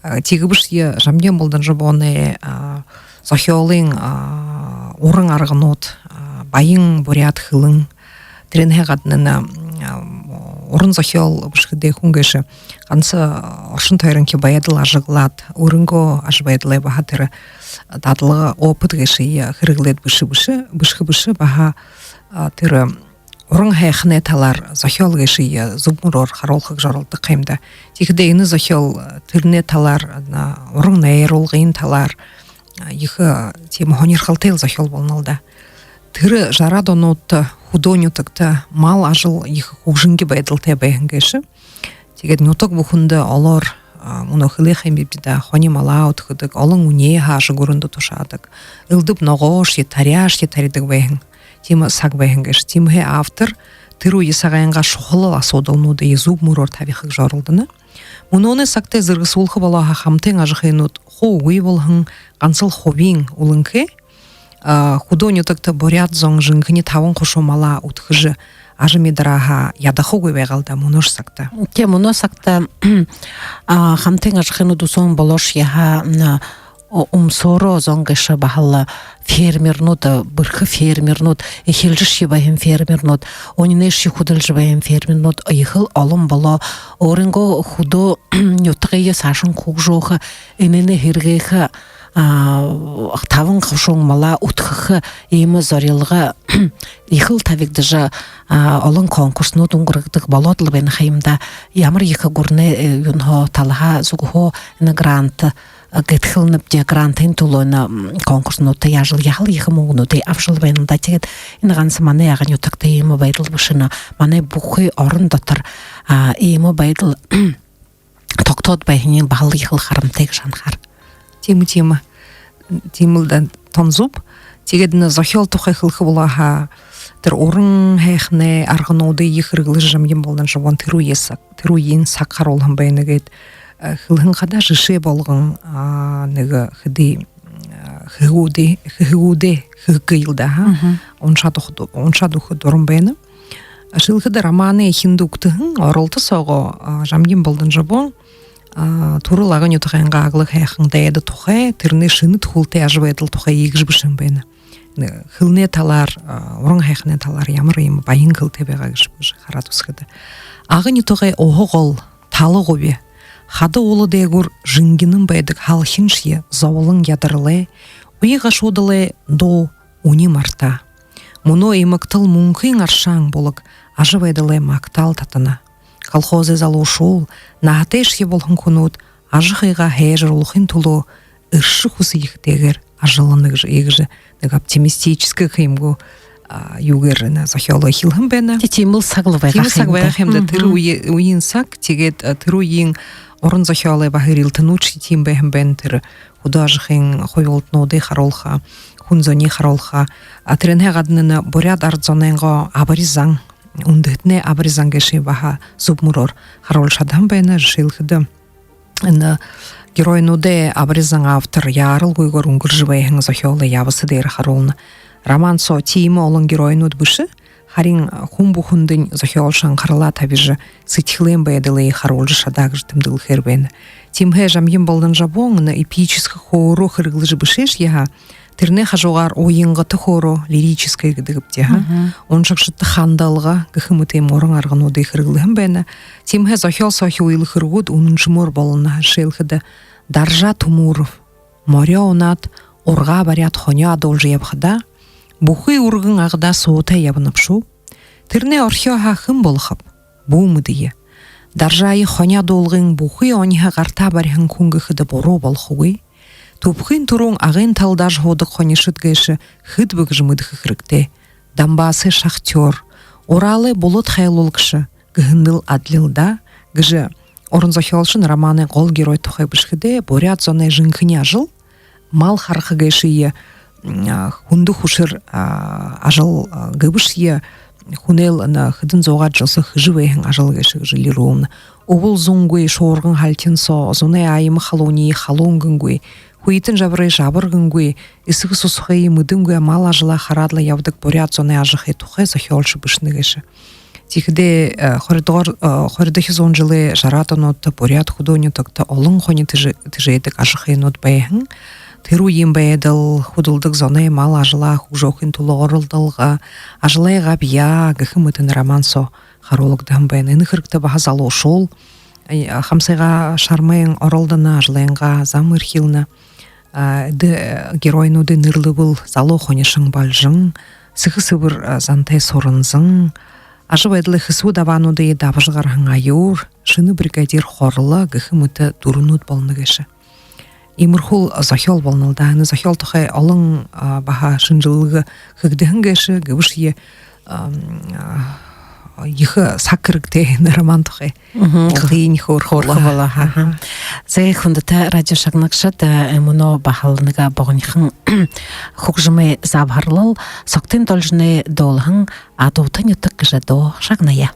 А, тиигэбэшье Жамьян Балданжабоной, а, зохёолынь, а, уран арганууд, а, баян буряад хэлэн, тэрэнһээ гадна энэ, а, уран зохёол бэшэхэдээ хүн гээшэ ганса оршон тойронхи байдал ажаглаад, өөрынгөө ажабайдалай баһа тэрэ дадлага, опыт гээшые хэрэглээд бэшэ, бэшэ, бэшэхэ бэшэ, баһа, а, тэрэ уран һайханай талаар зохёол гээшые зүб мүрөөр харуулха гэжэ оролдодог юм даа. Тиихэдээ энэ зохёол, а, тэрэнэй талаар, а, уран найруулгын талаар, а, ехэ, а, тиимэ һонирхолтой лэ зохёол болоно лэ даа. Тэрэ жараад онуудта хүдөө нютагта мал ажал ехэ хүгжэнги байдалтай байһан гээшэ. Тиигээд нютаг бүхэндэ олоор, а, мүнөө хэлэхэ юм бибди даа, хони малаа үдхэдэг, олон үнеэ һаажа гүрэндэ тушаадаг, элдэб ногоошье, таряашье таридаг байһан. Тиимэ саг байһан гээшэ. Тиимэһээ автор тэрэ үе сагайнгаа шухала асуудалнуудые зүб мүрөөр табиха гэжэ оролдоно. Мүнөөнэй сагтай зэргэсүүлхэ болоо һаа, хамтын ажахынууд хуу үгы болоһон, гансал хубиин үлэнхэй. А, хүдөө нютагта буряад зон жэнхэни табан хушуу малаа үдхэжэ, ажамидарааһаа ядахагүй байгаа лэ даа мүнөөшье сагта. Тээ, мүнөө сагта, а, хамтын ажахынууд үсөөн болоошье һаа, м, а, үмсөөрөө зон гээшэ баһал фермернүүд, а, бэрхэ фермернүүд, эхилжэшье байһан фермернүүд, үнинэйшье хүдэлжэ байһан фермернүүд ехэл олон болоо. Өөрынгөө хүдөө нютагые саашань хүгжөөхэ, энээнээ һэргээхэ, а, табан хушуун малаа үдхэхэ иимэ зорилго ехэл табигдажа, а, олон конкурснууд үнгэргэгдэдэг болоод лэ байна ха юм даа. Ямар ехэ гүрэнэй, э, юунһээ, талаһаа, зүгһөө энэ грант, э, гэд хэлэнэбди, грантын түлөө энэ, м, конкурснуудта яажал, яһала ехэ мүнгэнүүдые абажал байна лэ даа. Тиигээд энэ ганса манай Ага нютагта иимэ байдал бэшэ, энэ манай бүхы орон дотор, а, иимэ байдал тогтоод байһаниинь баһал ехэл харамтай гэжэ һанахаар. Тиимэ, тиимэ. Тиимэл даа, тон зүб. Тиигээд энэ зохёол тухай хэлэхэ болоо һаа, тэрэ уран һайханай аргануудые хэрэглэжэ Жамьян Балданжабон тэрэ үе саг, тэрэ үеын саг харуулһан байна гээд, э, хэлэһэн хадаа, жэшээ болгон, а, нэгэ хэды, а, хэһэгүүдые, хэһэгүүдые хэхэ гээл даа, ха? Мгм. Уншаад үгэхэ, уншаад үгэхэ дуран байна. Жэшээлхэдэ, романай эхиндэ үгтэһэн оролто соогоо, а, Жамьян Балданжабон, а, түрэл Ага нютагайнгаа аглаг һайхан дайда тухай, тэрэнэй шэнэ түхэлтэй ажабайдал тухай иигэжэ бэшэһэн байна. Нэ-, хэлэнэй талаар, а, уран һайханай талаар ямар иимэ баян хэлэтэй байгаа гээшэб гэжэ хараад үзэхэдэ. Ага нютагай уһа гол, тала губи, хада уула дээгүүр жэнгинэн байдаг һалхиншье зоболон ядаралай, уй гашуудалай дуу үни мартаа. Мүнөө имагтал мүнхын аршаан булаг ажабайдалай магтаал татана. Колхозой залуушуул, наһатайшье болоһон хүнүүд ажахыгаа һайжаруулхын түлөө эршэ хүсэ ехэтэйгээр ажаллана гэжэ, иигэжэ нэгэ оптимистическэ гэхэ юм гү, а, юугээр энэ зохёолоо эхилһэн байна. Тии-, тиимэл саг лэ байгаа ха юм даа. Тиимэл саг байгаа ха юм даа. Мгм. Тэрэ үе-, үеын саг, тиигээд, а, тэрэ үеын уран зохёолой баһа эрилтэнүүдшье тиимэ байһан байна. Тэрэ хүдөө ажахын хубилалтануудые харуулха, хүн зониие харуулха. А, тэрэнһээ гадна энэ буряад арад зонойнгоо абари зан, үндэһэтэнэй абари зан гээшые баһа зүб мүрөөр харуулжа шадаһан байна. Жэшээлхэдэ, энэ геройнуудай абари зан автор яаралгүйгөөр үнгэржэ байһан зохёолой ябаса дээрэ харуулна. Роман соо тиимэ олон геройнууд бэшэ, Харин хүн бүхэндэнь зохёолшо анхаралаа табижа, сэдьхэлэйнь байдалые харуулжа шадаа гэжэ тэмдэглэхээр байна. Тиимэһээ Жамьян Балданжабон энэ эпическэ хөөрөө хэрэглэжэ бэшээшье һаа, тэрэнэй хажуугаар уянгата хөөрөө, лирическэ гэдэг бди ха, уншагшадта хандалга гэхэ мэтын уран аргануудые хэрэглэһэн байна. Тиимэһээ зохёол соохи үйлэ хэрэгүүд үнэншэмөөр болоно. Жэшээлхэдэ, Даржа Тумуров морёо унаад, ургаа баряад, хонёо адуулжа ябахадаа, бүхы үргэн Агада суутай ябана бшуу. Тэрэнэй орхёо һаа хэн болохоб? Бү мэдэе. Даржаае хонёо адуулгын бүхы оньһо гартаа бариһан хүн гэхэдэ буруу болохогүй. Түбхын түрүүн Агын таладааш һуудаг хонишод гээшэ хэд бэ гэжэ мэдэхэ хэрэгтэй. Донбассай шахтёр, Уралай булад хайлуулагша гэһэндэл адлил даа, гэжэ уран зохёолшо энэ романай гол герой тухай бэшэхэдээ, буряад зоной жэнхэни ажал, мал хараха гээшые, м, а, хүндэ хүшэр, а, ажал, а, гэбэшье, хүнэй лэ энэ хэдэн зуугаад жэл соо хэжэ байһан ажал гээшэ гэжэ элирүүлнэ. Үбэл зунгүй шуурган һалхин соо, зунай аяма халууниие халуун гэнгүй, хүйтэн жабарые жабар гэнгүй, эсэхэ сусахые мэдэнгүй, мал ажалаа хараад лэ ябадаг буряад зоной ажахы тухай зохёолшо бэшэнэ гээшэ. Тиихэдээ, э, хоридугаар, э, хоридохи зуун жэлэй жараад онуудта буряад хүдөө нютагта олон хони тэжэ-, тэжээдэг ажахынууд байһан. Тэрэ үеын байдал, хүдэлдэг зоной мал ажалаа хүгжөөхын түлөө оролдолго, ажалай габьяа гэхэ мэтын роман соо харуулагдаһан байна. Энэ хэрэгтэ баһа залуушуул, ай, хамсыгаа шармайн оролдоно, ажалайнгаа зам эрхилнэ. А, эдэ, э, геройнуудай нэрлэбэл: залуу хонишон Бальжан, сэхэ сэбэр, а, зантай Суранзан, ажабайдалай хэсүү дабаануудые дабажа гараһан Аюур, шэнэ бригадир Хорло гэхэ мэтэ дүрэнүүд болоно гээшэ. Иимэрхүүл зохёол болоно л даа. Энэ зохёол тухай олон, а, баһа шэнжэлгэ хэгдэһэн гээшэ, гэбэшье, ам, а, ехэ саг хэрэгтэй энэ роман тухай. Мгм. Тиин хөөрхэ болоо. Хөөрхэ болоо, аха. Аха. Зай, хүндэтэ радио шагнагшад, э, мүнөө баһал нэгэ богонихон хүгжэмэй забһарлал, Согтын Должиной дуулаһан «Адуута нютаг» гэжэ дуу шагная.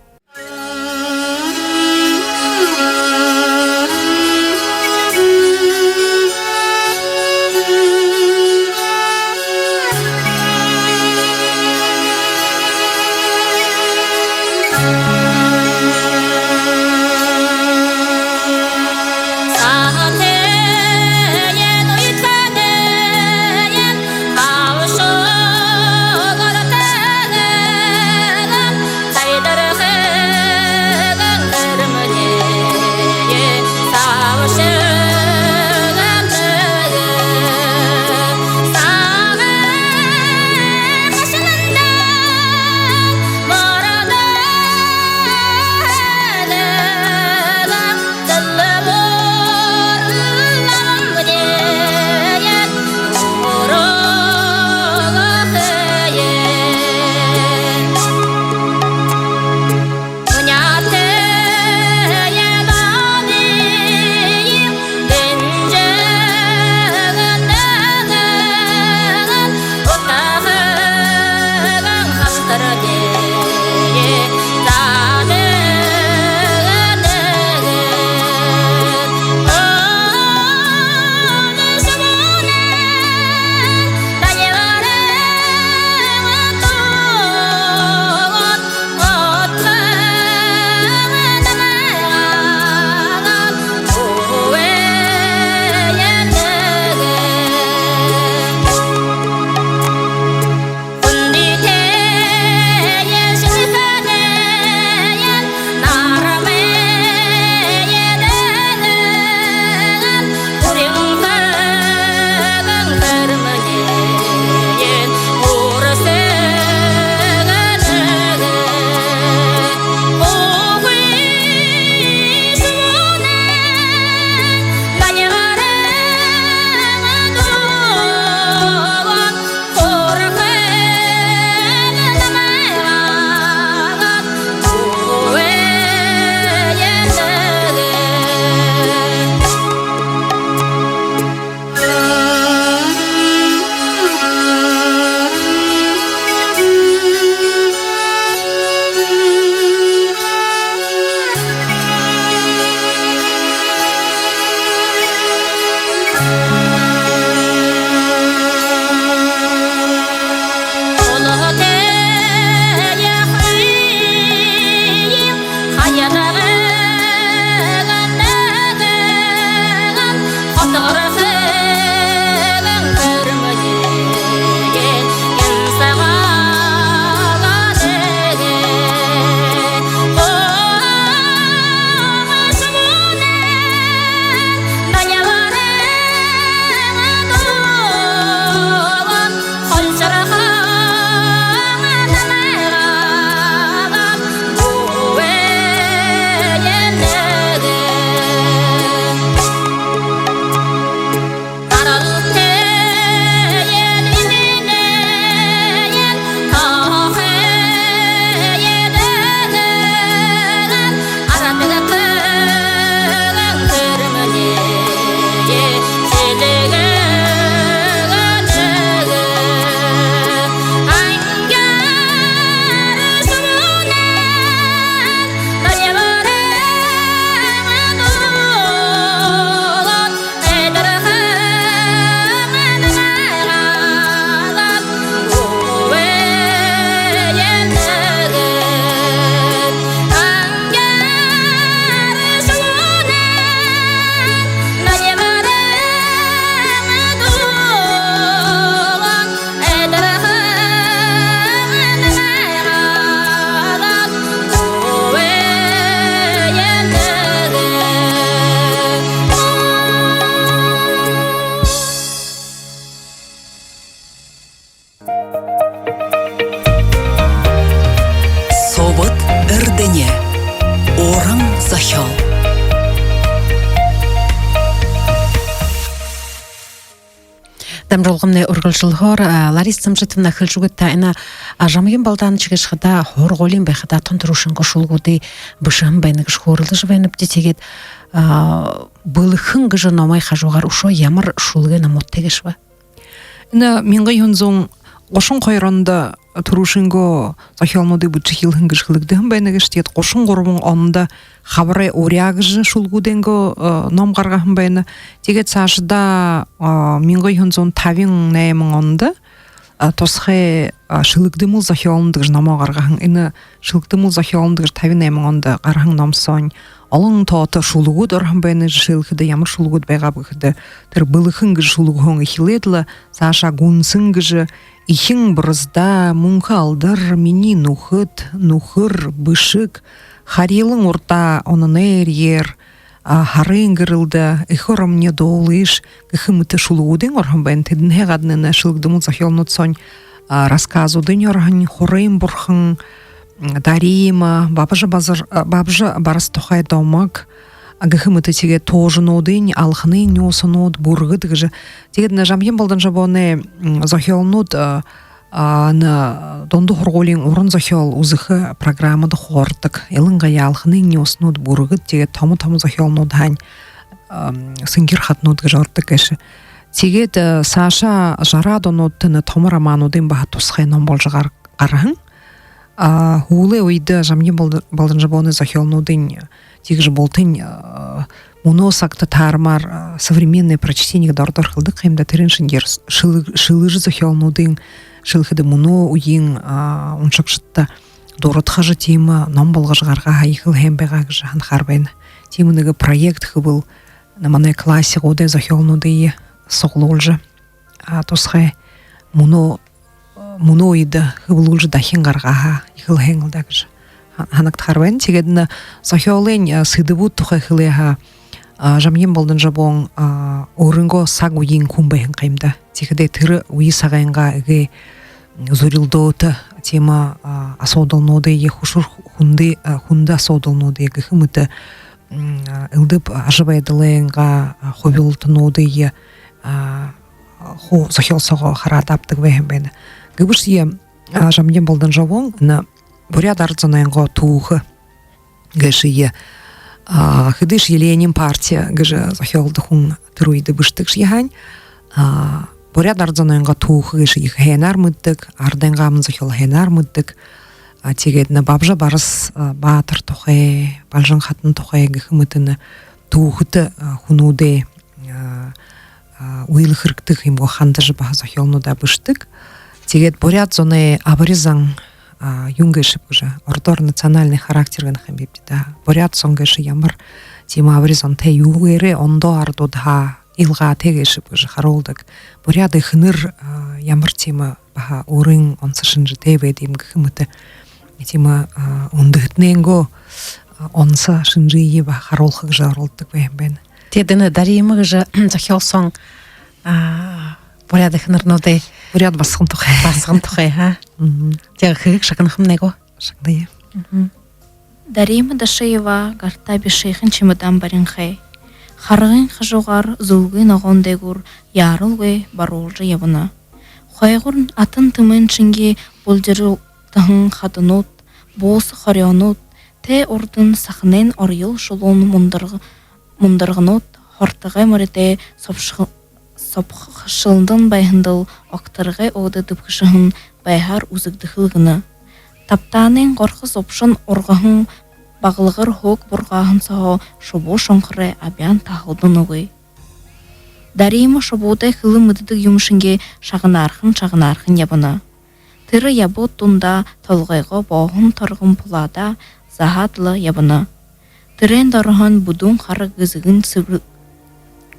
Эрдэни. Уран зохёол. Дамжуулгамнай үргэлжэлһөөр, а, Лариса Цымжитовна, хэлэжэ үгыт даа, энэ, а, Жамьян Балданович гээшэ хадаа һургуулиин байхадаа тон түрүүшынгөө шүлэгүүдые бэшэһэн байна гэжэ хөөрэлдэжэ байнабди. Тиигээд, а, «Бэлэхэн» гэжэ номой хажуугаар үшөө ямар шүлэгэй номуудтай гээшэб? Энэ мянга юһэн зуун гушан хоёр ондо түрүүшынгөө зохёолнуудые бэшэжэ эхилһэн гэжэ хэлэгдэһэн байна гээшэ. Тиигээд гушан гурбан ондо «Хабарай уряа» гэжэ шүлэгүүдэйнгээ, э, ном гаргаһан байна. Тиигээд саашадаа, э, мянга юһэн зуун табин найман ондо, э, тусхай, э, «Шэлэгдэмэл зохёолнууд» гэжэ номоо гаргаһан. Энэ «Шэлэгдэмэл зохёолнууд» гэжэ табин найман ондо гараһан ном соонь олон тоото шүлэгүүд ороһон байна. Жэшээлхэдэ, ямар шүлэгүүд байгааб гэхэдэ, тэрэ «Бэлэхэн» гэжэ шүлэгһөө эхилээд лэ, саашаа «Гүнсэн» гэжэ, «Эхин буразда», «Мүнхэ алдар», «Минии нүхэд», «Нүхэр», «Бэшэг», «Харилан урдаа», «Ононай эрьеэр», а, «Һарын гэрэлдэ», «Эхэ оромни дуулыш» гэхэ мэтэ шүлэгүүдынь ороһон байна. Тэдэнһээ гадна энэ «Шэлэгдэмэл зохёолнууд» соонь, а, рассказуудынь ороһон: «Хурын бурхан», м, «Дарима», «Бабжа Базар-», а, «Бабжа Барас тухай домог», а, гэхэ мэтэ, тиигээд «Туужануудынь», «Алханын нюусанууд», «Бүргэд» гэжэ. Тиигээд энэ Жамьян Балданжабоной, м, зохёолнууд, а, а, энэ дунда һургуулиин уран зохёол үзэхэ программада ородог. Илангаяа «Алханын нюусанууд», «Бүргэд», тиигээд томо-томо зохёолнууд һаань, ам, «Сэнхир хатанууд» гэжэ ородог гээшэ. Тиигээд, э, саашаа жараад онуудта энэ томо романуудынь баһа тусхай ном боложо гар-, гараһан. А, һүүлэй үедэ Жамьян Балда-, Балданжабоной зохёолнуудынь тиигэжэ бултань, а, мүнөө сагта таарамаар, а, современное прочтение гээд ородоор хэлэдэг юм даа. Тэрэн шэнгеэр шэлэ-, шэлэжэ зохёолнуудынь шэлэхэдэ, мүнөө үеын, а, уншагшадта дурадхажа, тиимэ ном болгожо гаргаһаа ехэл һайн байгаа гэжэ һанахаар байна. Тиимэ нэгэ проект хэбэл, манай классигуудай зохёолнуудые суглуулжа, а, тусхай мүнөө, мүнөө үедэ хэблүүлжэ дахин гаргаһаа ехэл һайн лэ даа гэжэ һа-, һанагдахаар байна. Тиигээд энэ зохёолынь, а, сэдэбүүд тухай хэлээ һаа, а, Жамьян Балданжабон, а, өөрынгөө саг үеын хүн байһан юм даа. Тиихэдээ тэрэ үе сагайнгаа эгээ зүрилдөөтэ тиимэ, а, асуудалнуудые, хүшэр хүндэ, а, хүндэ асуудалнуудые гэхэ мэтэ, м, а, элдэб ажабайдалайнгаа, а, хубилалтануудые, а, хуу зохёол соогоо хараад абадаг байһан байна. Гэбэшье, а, Жамьян Балданжабон энэ буряад арад зонойнгоо түүхэ гээшые, а, хэдышье «Ленин партия» гэжэ зохёолдо хүн тэрэ үедэ бэшэдэгшье һаань, а, буряад арад зонойнгоо түүхэ гээшые ехэ һайнаар мэдэдэг, арадайнгаа аман зохёол һайнаар мэдэдэг. А, тиигээд энэ Бабжа Барас, а, баатар тухай, Балжан хатан тухай гэхэ мэтэ энэ түүхэтэ, а, хүнүүдэй, а, а, үйлэ хэрэгтэ юм гү, хандажа баһа зохёолнуудаа бэшэдэг. Тиигээд буряад зоной абари зан, а, юун гээшэб гэжэ, ородоор национальный характер гэнэ юм бибди даа. Буряад зон гээшэ ямар тиимэ абари зантай, юугээрээ ондоо арадуудһаа илгаатай гээшэб гэжэ харуулдаг. Буряад эхэнэр, а, ямар тиимэ баһа өөрын онсо шэнжэтэй байдаг юм гэхэ мэтэ, тиимэ, а, үндэһэтэнэйнгөө, а, онсо шэнжые баһа харуулха гэжэ оролдодог байһан байна. Тиигээд энэ «Дарима» гэжэ зохёол соонь, а, буряад эхэнэрнүүдэй, буряад басаган тухай. Басаган тухай, ха? Мгм. Тиигээд хэһэг шагнахамнай гү? Шагная. Мгм. Дарима Дашиева гартаа бишыхан чемодан баринхай. Харгын хажуугаар, зүлгын ногоон дээгүүр яаралгүй баруулжа ябана. Хойгуур атын тэмээн шэнги булдиралдаһан хадуунууд, бууса хорёонууд, тээ урдань саханайн орьёл шулуун мундарга-, мундарганууд, хортогой моритой собшхо-, собхошолдон байһандал огторгой өөдэ дэбхэшэһэн байһаар үзэгдэхэл гэнэ. Табтаанайн горхо зубшан ургаһан баглагар һөөг бургааһан сооһоо шубуу шонхорой абяан таһалданагүй. Дарима шубуудай хэлэ мэдэдэг юм шэнги шагнаархан, шагнаархан ябана. Тэрэ ябууд дунда толгойгоо бооһон торгон пулаадаа заһаад лэ ябана. Тэрээн дороһоонь бүдүүн хара гэзэгэнь сэбэр-,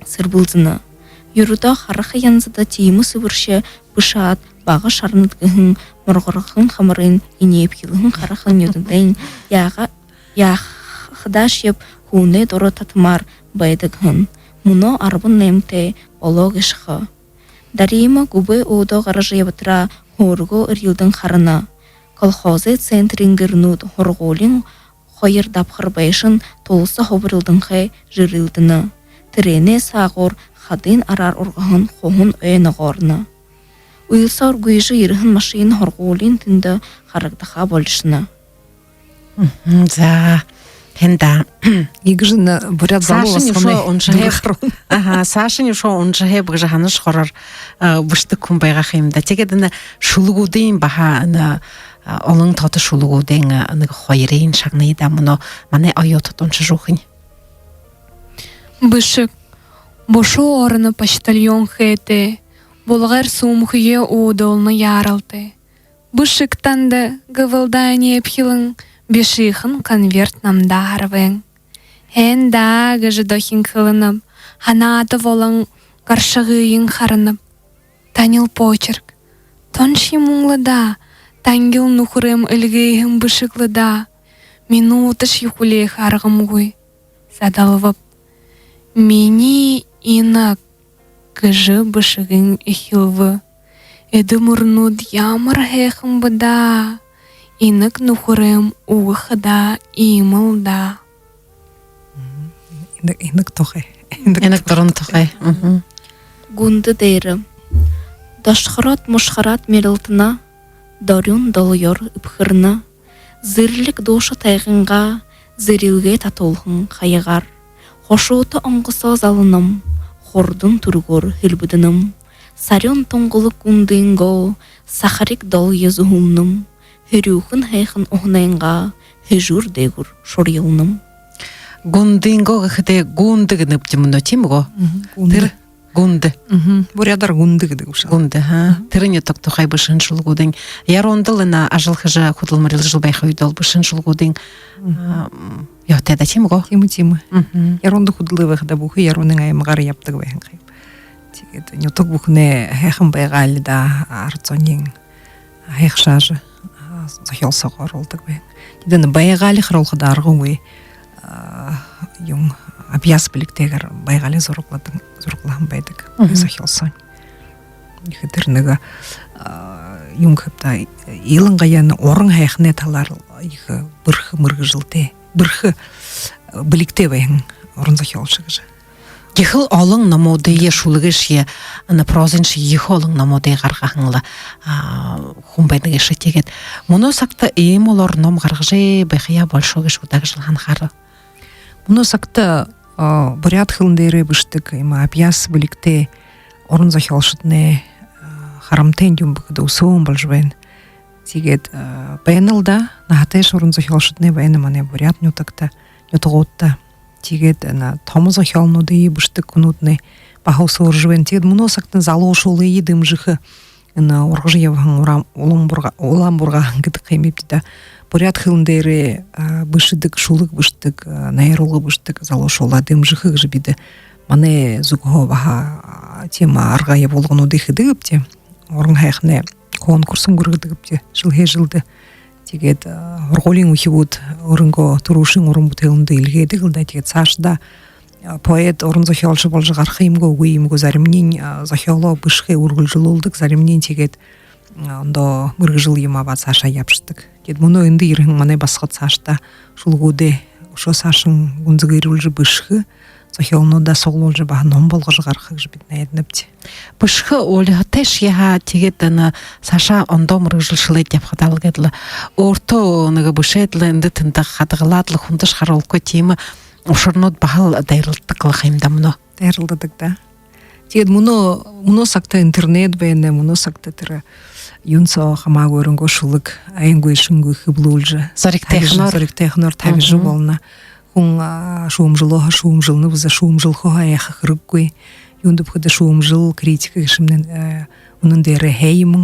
сэрбэлзэнэ. Юрэдөө хараха янзада тиимэ сэбэршье бэшэ аад, бага шарнад гэһэн моргорхон хамарынь энеэбхилһэн харахан нюдэндэнь яаха-, яахадаашьеб хүнэй дура татамаар байдаг һэн. Мүнөө арбан наймтай болоо гээшэ ха. Дарима гүбээ өөдөө гаража ябатараа хөөргөө эрьелдэн харана. Колхозой центрын гэрнүүд һургуулиин хоёр дабхар байшан туласа хубарилданхай жэрылдэнэ. Тэрээнэй саагуур хадын араар ургаһан хуһан ой ногоорно. Үйлсөөр гүйжэ ерэһэн машина һургуулиин тэндэ харагдаха болишоно. Мгм, за, хэн даа. Иигэжэ энэ буряад залуу басаган уншахаа. Аха, саашань үшөө уншахаа гэжэ һанажа хороор, а, бэшэдэг хүн байгаа юм даа. Тиигээд энэ шүлэгүүдынь баһа энэ, а, олон тоото шүлэгүүдынь, а, нэгэ хоёрынь шагная даа, мүнөө манай оюутад уншажа үгэхэнь. Бэшэг. Бушуу ороно почтальон хээтэй, булгайр сүүмхэеэ уудална яаралтай. Бэшэг танда, гэбэл даа энеэбхилэн, бишыхан конверт намда һарбайн. Һайн даа гэжэ дохин хэлэнэб, һанаата болон гаршагыень харанаб. Танил почерк. Тон шимуун лэ даа, тангил нүхэрэй эльгээһэн бэшэг лэ даа. Минуташье хүлеэхэ аргамгүй. Задалбаб. Минии инаг гэжэ бэшэгынь эхилбэ. Эдэ мүрнүүд ямар һайхан бэ даа. Инаг нүхэрэйм үгэ хадаа иимэл даа. Мгм. Инаг, инаг тухай. Инаг тухай. Инаг дуран тухай. Мгм. Гүндэ дээрэ. Дошхороод, мушхараад мэрэлтэнэ, дорюун долгёор эбхэрнэ. Зэрлиг дууша тайгангаа, зэрэлгээ татуулһан хаягаар. Хушуута онгосоо заланам, хурдан түргөөр һэлбэдэнэм. Сарюун тунгалаг гүндынгөө сахариг долгёо зүһэлнэм. Һэрюухэн һайхан уһанайнгаа һэжүүр дээгүүр шурьялнам. Гүндынгөө гэхэдээ гүндэ гэнэбди мүнөө, тиимэ гү? Мгм, гүндэ. Тэрэ гүндэ. Мгм. Буряадаар гүндэ гэдэг бэшэ. Гүндэ, ха. Мгм. Тэрэ нютаг тухай бэшэһэн шүлэгүүдынь. Яруундал энэ ажал хэжэ, хүдэл мэргэжэл байха үедөө бэшэһэн шүлэгүүдынь. Мгм. А, м, ёһотой даа, тиимэ гү? Тиимэ, тиимэ. Мгм. Яруундал хүдэлөө байхадаа бүхы Яруунын аймагаар ябадаг байһан юм. Тиигээд нютаг бүхэнэй һайхан байгаали даа, арад зониинь һайхашаажа, а, зохёол соогоо оруулдаг байна. Тиигээд энэ байгаали харуулхада аргагүй, а, юун, абьяас бэлигтэйгээр байгаали зурагладаг, зураглаһан байдаг. Мгм. Зохёол соонь. Ехэ тэрэ нэгэ, а, юун гэхэб даа, илангаяа энэ уран һайханай талаар ехэ бэрхэ мэргэжэлтэй, бэрхэ, а, бэлигтэй байһан уран зохёолшо гэжэ. Ехэл олон номуудые, шүлэгшье, энэ прозыньшье ехэ олон номуудые гаргаһан лэ, а, хүн байна гээшэ. Тиигээд мүнөө сагта иимэ олоор ном гаргажа байхаяа болишоо гээшэ гү даа гэжэ һанахаар. Мүнөө сагта, а, буряад хэлэн дээрээ бэшэдэг иимэ абьяас бэлигтэй уран зохёолшоднай, а, харамтай юм гэхэдэ, үсөөн болжо байна. Тиигээд, а, байнал даа, наһатайшье уран зохёолшоднай байна манай буряад нютагта, нютагуудта. Тиигээд энэ томо зохёолнуудые бэшэдэг хүнүүднай баһа үсөөржэ байна. Тиигээд мүнөө сагта залуушуулые дэмжэхэ, энэ ургажа ябаһан уран, улам бурга-, улам бургааһан гэдэг юм бэзэ даа. Буряад хэлэн дээрээ, а, бэшэдэг, шүлэг бэшэдэг, а, найруулга бэшэдэг залуушуулаа дэмжэхэ гэжэ бидэ манай зүгһөө баһа, а, тиимэ арга ябуулгануудые хэдэгбди. Уран һайханай конкурс үнгэргэдэгбди жэлһээ жэлдэ. Тиигээд, а, һургуулиин үхибүүд өөрынгөө түрүүшын уран бүтээлнүүдые эльгээдэг лэ даа. Тиигээд саашадаа, а, поэт, уран зохёолшо боложо гараха юм гү, үгы юм гү, заримань, а, зохёолоо бэшэхэ үргэлжэлүүлдэг, заримань тиигээд, а, ондоо мэргэжэл юм абаад саашаа ябашадаг. Тиигээд мүнөө эндэ ерэһэн манай басагад саашадаа шүлэгүүдээ үшөө саашань гүнзэгырүүлжэ бэшэхэ, зохёолнуудаа суглуулжа, баһа ном болгожо гаргаха гэжэ бидэ найданабди. Бэшэхэ ули һаа тээшээ һаа, тиигээд энэ саашаа ондоо мэргэжэл шэлээд ябахадаа лэ гээд лэ, өөртөө нэгэ бэшээд лэ, эндэ тэндэ хадагалаад лэ, хүндэшье харуулхагүй, тиимэ ушарнууд баһал дайралдадаг лэ ха юм даа мүнөө. Дайралдадаг даа. Тиигээд мүнөө, мүнөө сагта интернет байна, мүнөө сагта тэрэ юун соо хамаагүй өөрынгөө шүлэг айнгүй шэнги хэблүүлжэ, зоригтойхоноор, зоригтойхоноор табижа, мгм, болоно. Хүн, а, шүүмжэлөө һаа шүүмжэлнэ, бэзэ шүүмжэлхэ һаа айха хэрэггүй. Юундэб гэхэдэ шүүмжэл, критика гээшэмнай, э, үнэн дээрээ һайн юм.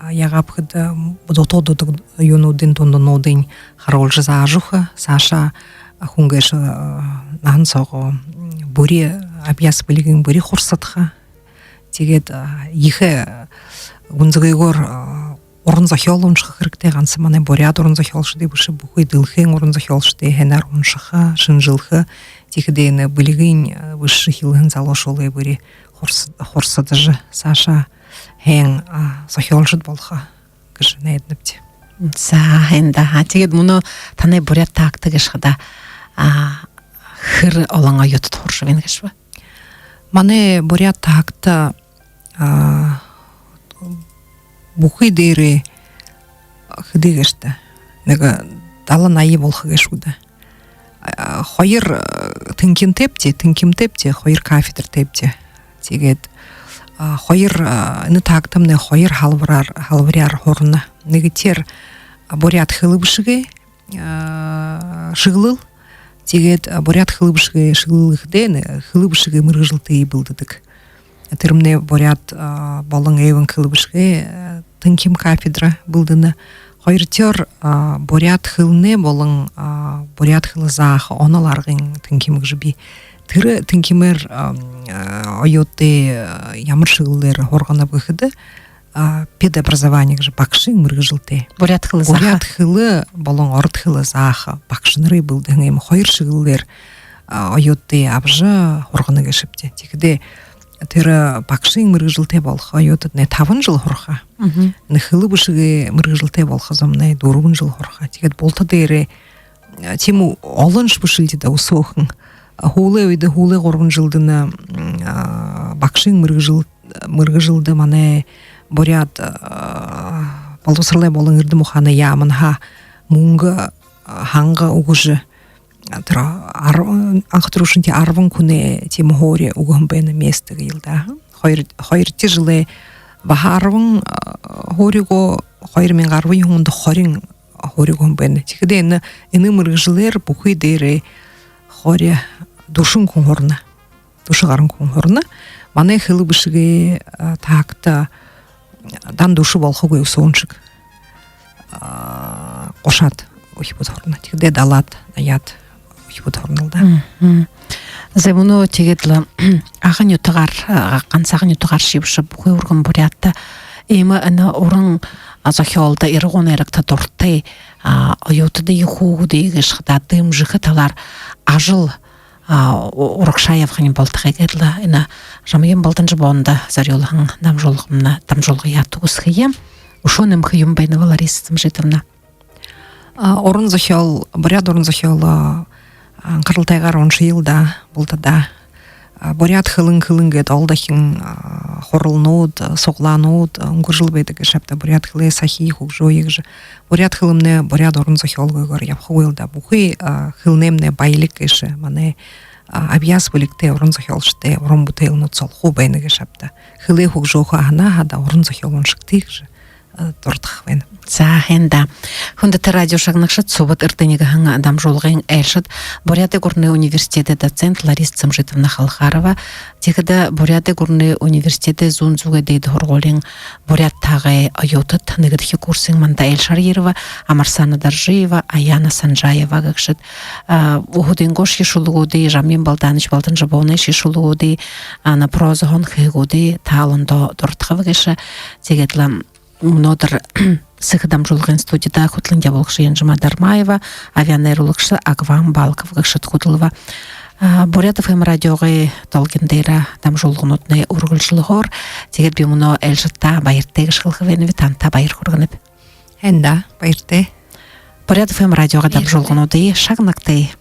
А, яагааб гэхэдэ, э, дутуу дудаг юунуудынь, дундануудынь харуулжа заажа үгэхэ. Саашаа, а, хүн гээшэ, э, наһан соогоо, м, бүри абьяас бэлигынь бүри хурсадаха. Тиигээд, а, ехэ, э, гүнзэгыгөөр, а, уран зохёол уншаха хэрэгтэй, ганса манай буряад уран зохёолшодые бэшэ, бүхы дэлхэйн уран зохёолшодые һайнаар уншаха, шэнжэлхэ. Тиихэдээ энэ бэлигынь, а, бэшэжэ эхилһэн залуушуулые бүри хурс-, хурсадажа, саашаа һайн, а, зохёолшод болохо гэжэ найданабди. За, һайн даа. Ха, тиигээд мүнөө танай буряад таагта гээшэ хадаа, а, хэр олон оюутад һуража байна гээшэб? Манай буряад таагта, а, бүхы дээрээ хэды гээшэ даа, нэгэ далан ая болохо гээшэ гү даа. А, хоёр, а, тэнхимтэйбди, тэнхимтэйбди, хоёр кафедртэйбди. Тиигээд, а, хоёр, а, энэ таагтамнай хоёр һалбаряар, һалбаряар һурана. Нэгэтэйгээр, а, буряад хэлэ бэшэгэй, а, шэглэл. Тиигээд, а, буряад хэлэ бэшэгэй шэглэл гэхэдээ, нэ-, хэлэ бэшэгэй мэргэжэлтэеэ бэлдэдэг. Тэрэмнай буряад, а, болон эвен хэлэ бэшэгэй, а, тэнхим кафедра бэлдэнэ. Хоёрдохёор, а, буряад хэлэнэй болон, а, буряад хэлэ зааха онол аргын тэнхим гэжэ бии. Тэрэ тэнхимээр, а, а, оюутадые, а, ямар шэглэлээр һурганаб гэхэдэ, а, педобразование гэжэ багшын мэргэжэлтэй. Буряад хэлэ зааха. Буряад хэлэ болон ород хэлэ зааха багшанарые бэлдэһэн иимэ хоёр шэглэлээр, а, оюутадые абажа һургана гээшэбди. Тиихэдээ тэрэ багшын мэргэжэлтэй болохо оюутаднай табан жэл һураха. Мгм. Энэ хэлэ бэшэгэй мэргэжэлтэй болохо зомнай дүрбэн жэл һураха. Тиигээд булта дээрээ, а, тиимэ, олоншье бэшэл даа, үсөөхэн. А, һүүлэй үедэ, һүүлэй гурбан жэлдэнь, м, а, багшын мэргэжэл-, мэргэжэлдэ манай буряад, а, болбосоролой болон эрдэм ухаанай яаманһаа мүнгэ, а, ханга үгэжэ, а, тэрэ ар-, анха түрүүшынхиеэ арбан хүнэй тиимэ һуури үгэһэн байна, место гээл даа. Хоёр, хоёрдохи жэлээ баһа арбан, а, һуури үгөө, хоёр мянга арбан юһэн ондо хорин һуури үгэһэн байна. Тиихэдээ энэ, энэ мэргэжэлээр бүхы дээрээ хорин дүшэн хүн һурана. Дүшэ гаран хүн һурана. Манай хэлэ бэшэгэй, а, таагта дан дүшэ болохогүй, үсөөншэг, а, гушаад үхибүүд һурана. Тиихэдээ далаад, наяад үхибүүд һурана лэ даа. Мгм. Зэ, мүнөө тиигээд лэ Агын нютагаар, а, ганса Агын нютагааршье бэшэ, бүхы үргэн Буряадта иимэ энэ уран, а, зохёолдо, ирагуу найрагта дуратай, а, оюутадые, хүүгэдые гээшэ хадаа дэмжэхэ талаар ажал, а, у-, урагшаа ябахань болтогой гээд лэ энэ Жамьян Балданжабондо зорюулһан дамжуулгамнай, дамжуулгаяа түгэсхэе. Үшөө нэмэхэ юумэн байна гү, Лариса Цымжитовна? А, уран зохёол, буряад уран зохёол, а, анхаралтайгаар уншая лэ даа бултадаа. А, буряад хэлэн, хэлэн гээд олон дахин, а, хуралнууд, а, суглаанууд, а, үнгэржэл байдаг гээшэ ааб даа. Буряад хэлээ сахия, хүгжөөе гэжэ. Буряад хэлэмнай буряад уран зохёолгүйгөөр ябахагүй лэ даа. Бүхы, а, хэлэнэймнай баялиг гээшэ манай, а, абьяас бэлигтэй уран зохёолшодой уран бүтээлнүүд соо хуу байна гээшэ ааб даа. Хэлээ хүгжөөхэ һанаһаа хадаа уран зохёол уншагты гэжэ, а, дурадхаха байна. За, һайн даа. Хүндэтэ радио шагнагшад, «Субад эрдэни» гэһэн дамжуулгын айлшад Буряадай гүрэнэй университедэй доцент Лариса Цымжитовна Халхарова. Тиихэдэ Буряадай гүрэнэй университедэй зүүн зүгэй дээдэ һургуулиин буряад таагай оюутад, нэгэдэхи курсын манда айлшаар ерэбэ Амарсана Доржиева, Аяна Санжаева гэгшэд. А, үхибүүнэйшье шүлэгүүдые, Жамьян Балданович Балданжабонойшье шүлэгүүдые, а, на прозаһаа хэһэгүүдые таанадта дурадхаба гээшэ. Тиигээд лэ мүнөөдэр сэхэ дамжуулгын студида хүтэлэн ябуулагша Янжима Дармаева, абяа найруулагша Агван Балков гэгшэд хүдэлбэ. А, Буряад ФМ радиогой долгин дээрэ дамжуулганууднай үргэлжэлһөөр. Тиигээд би мүнөө айлшадта баяртай гэжэ хэлэхэ байнаб, таанадта баяр хүргэнэб. Һайн даа, баяртай. Буряад ФМ радиогой дамжуулгануудые шагнагты.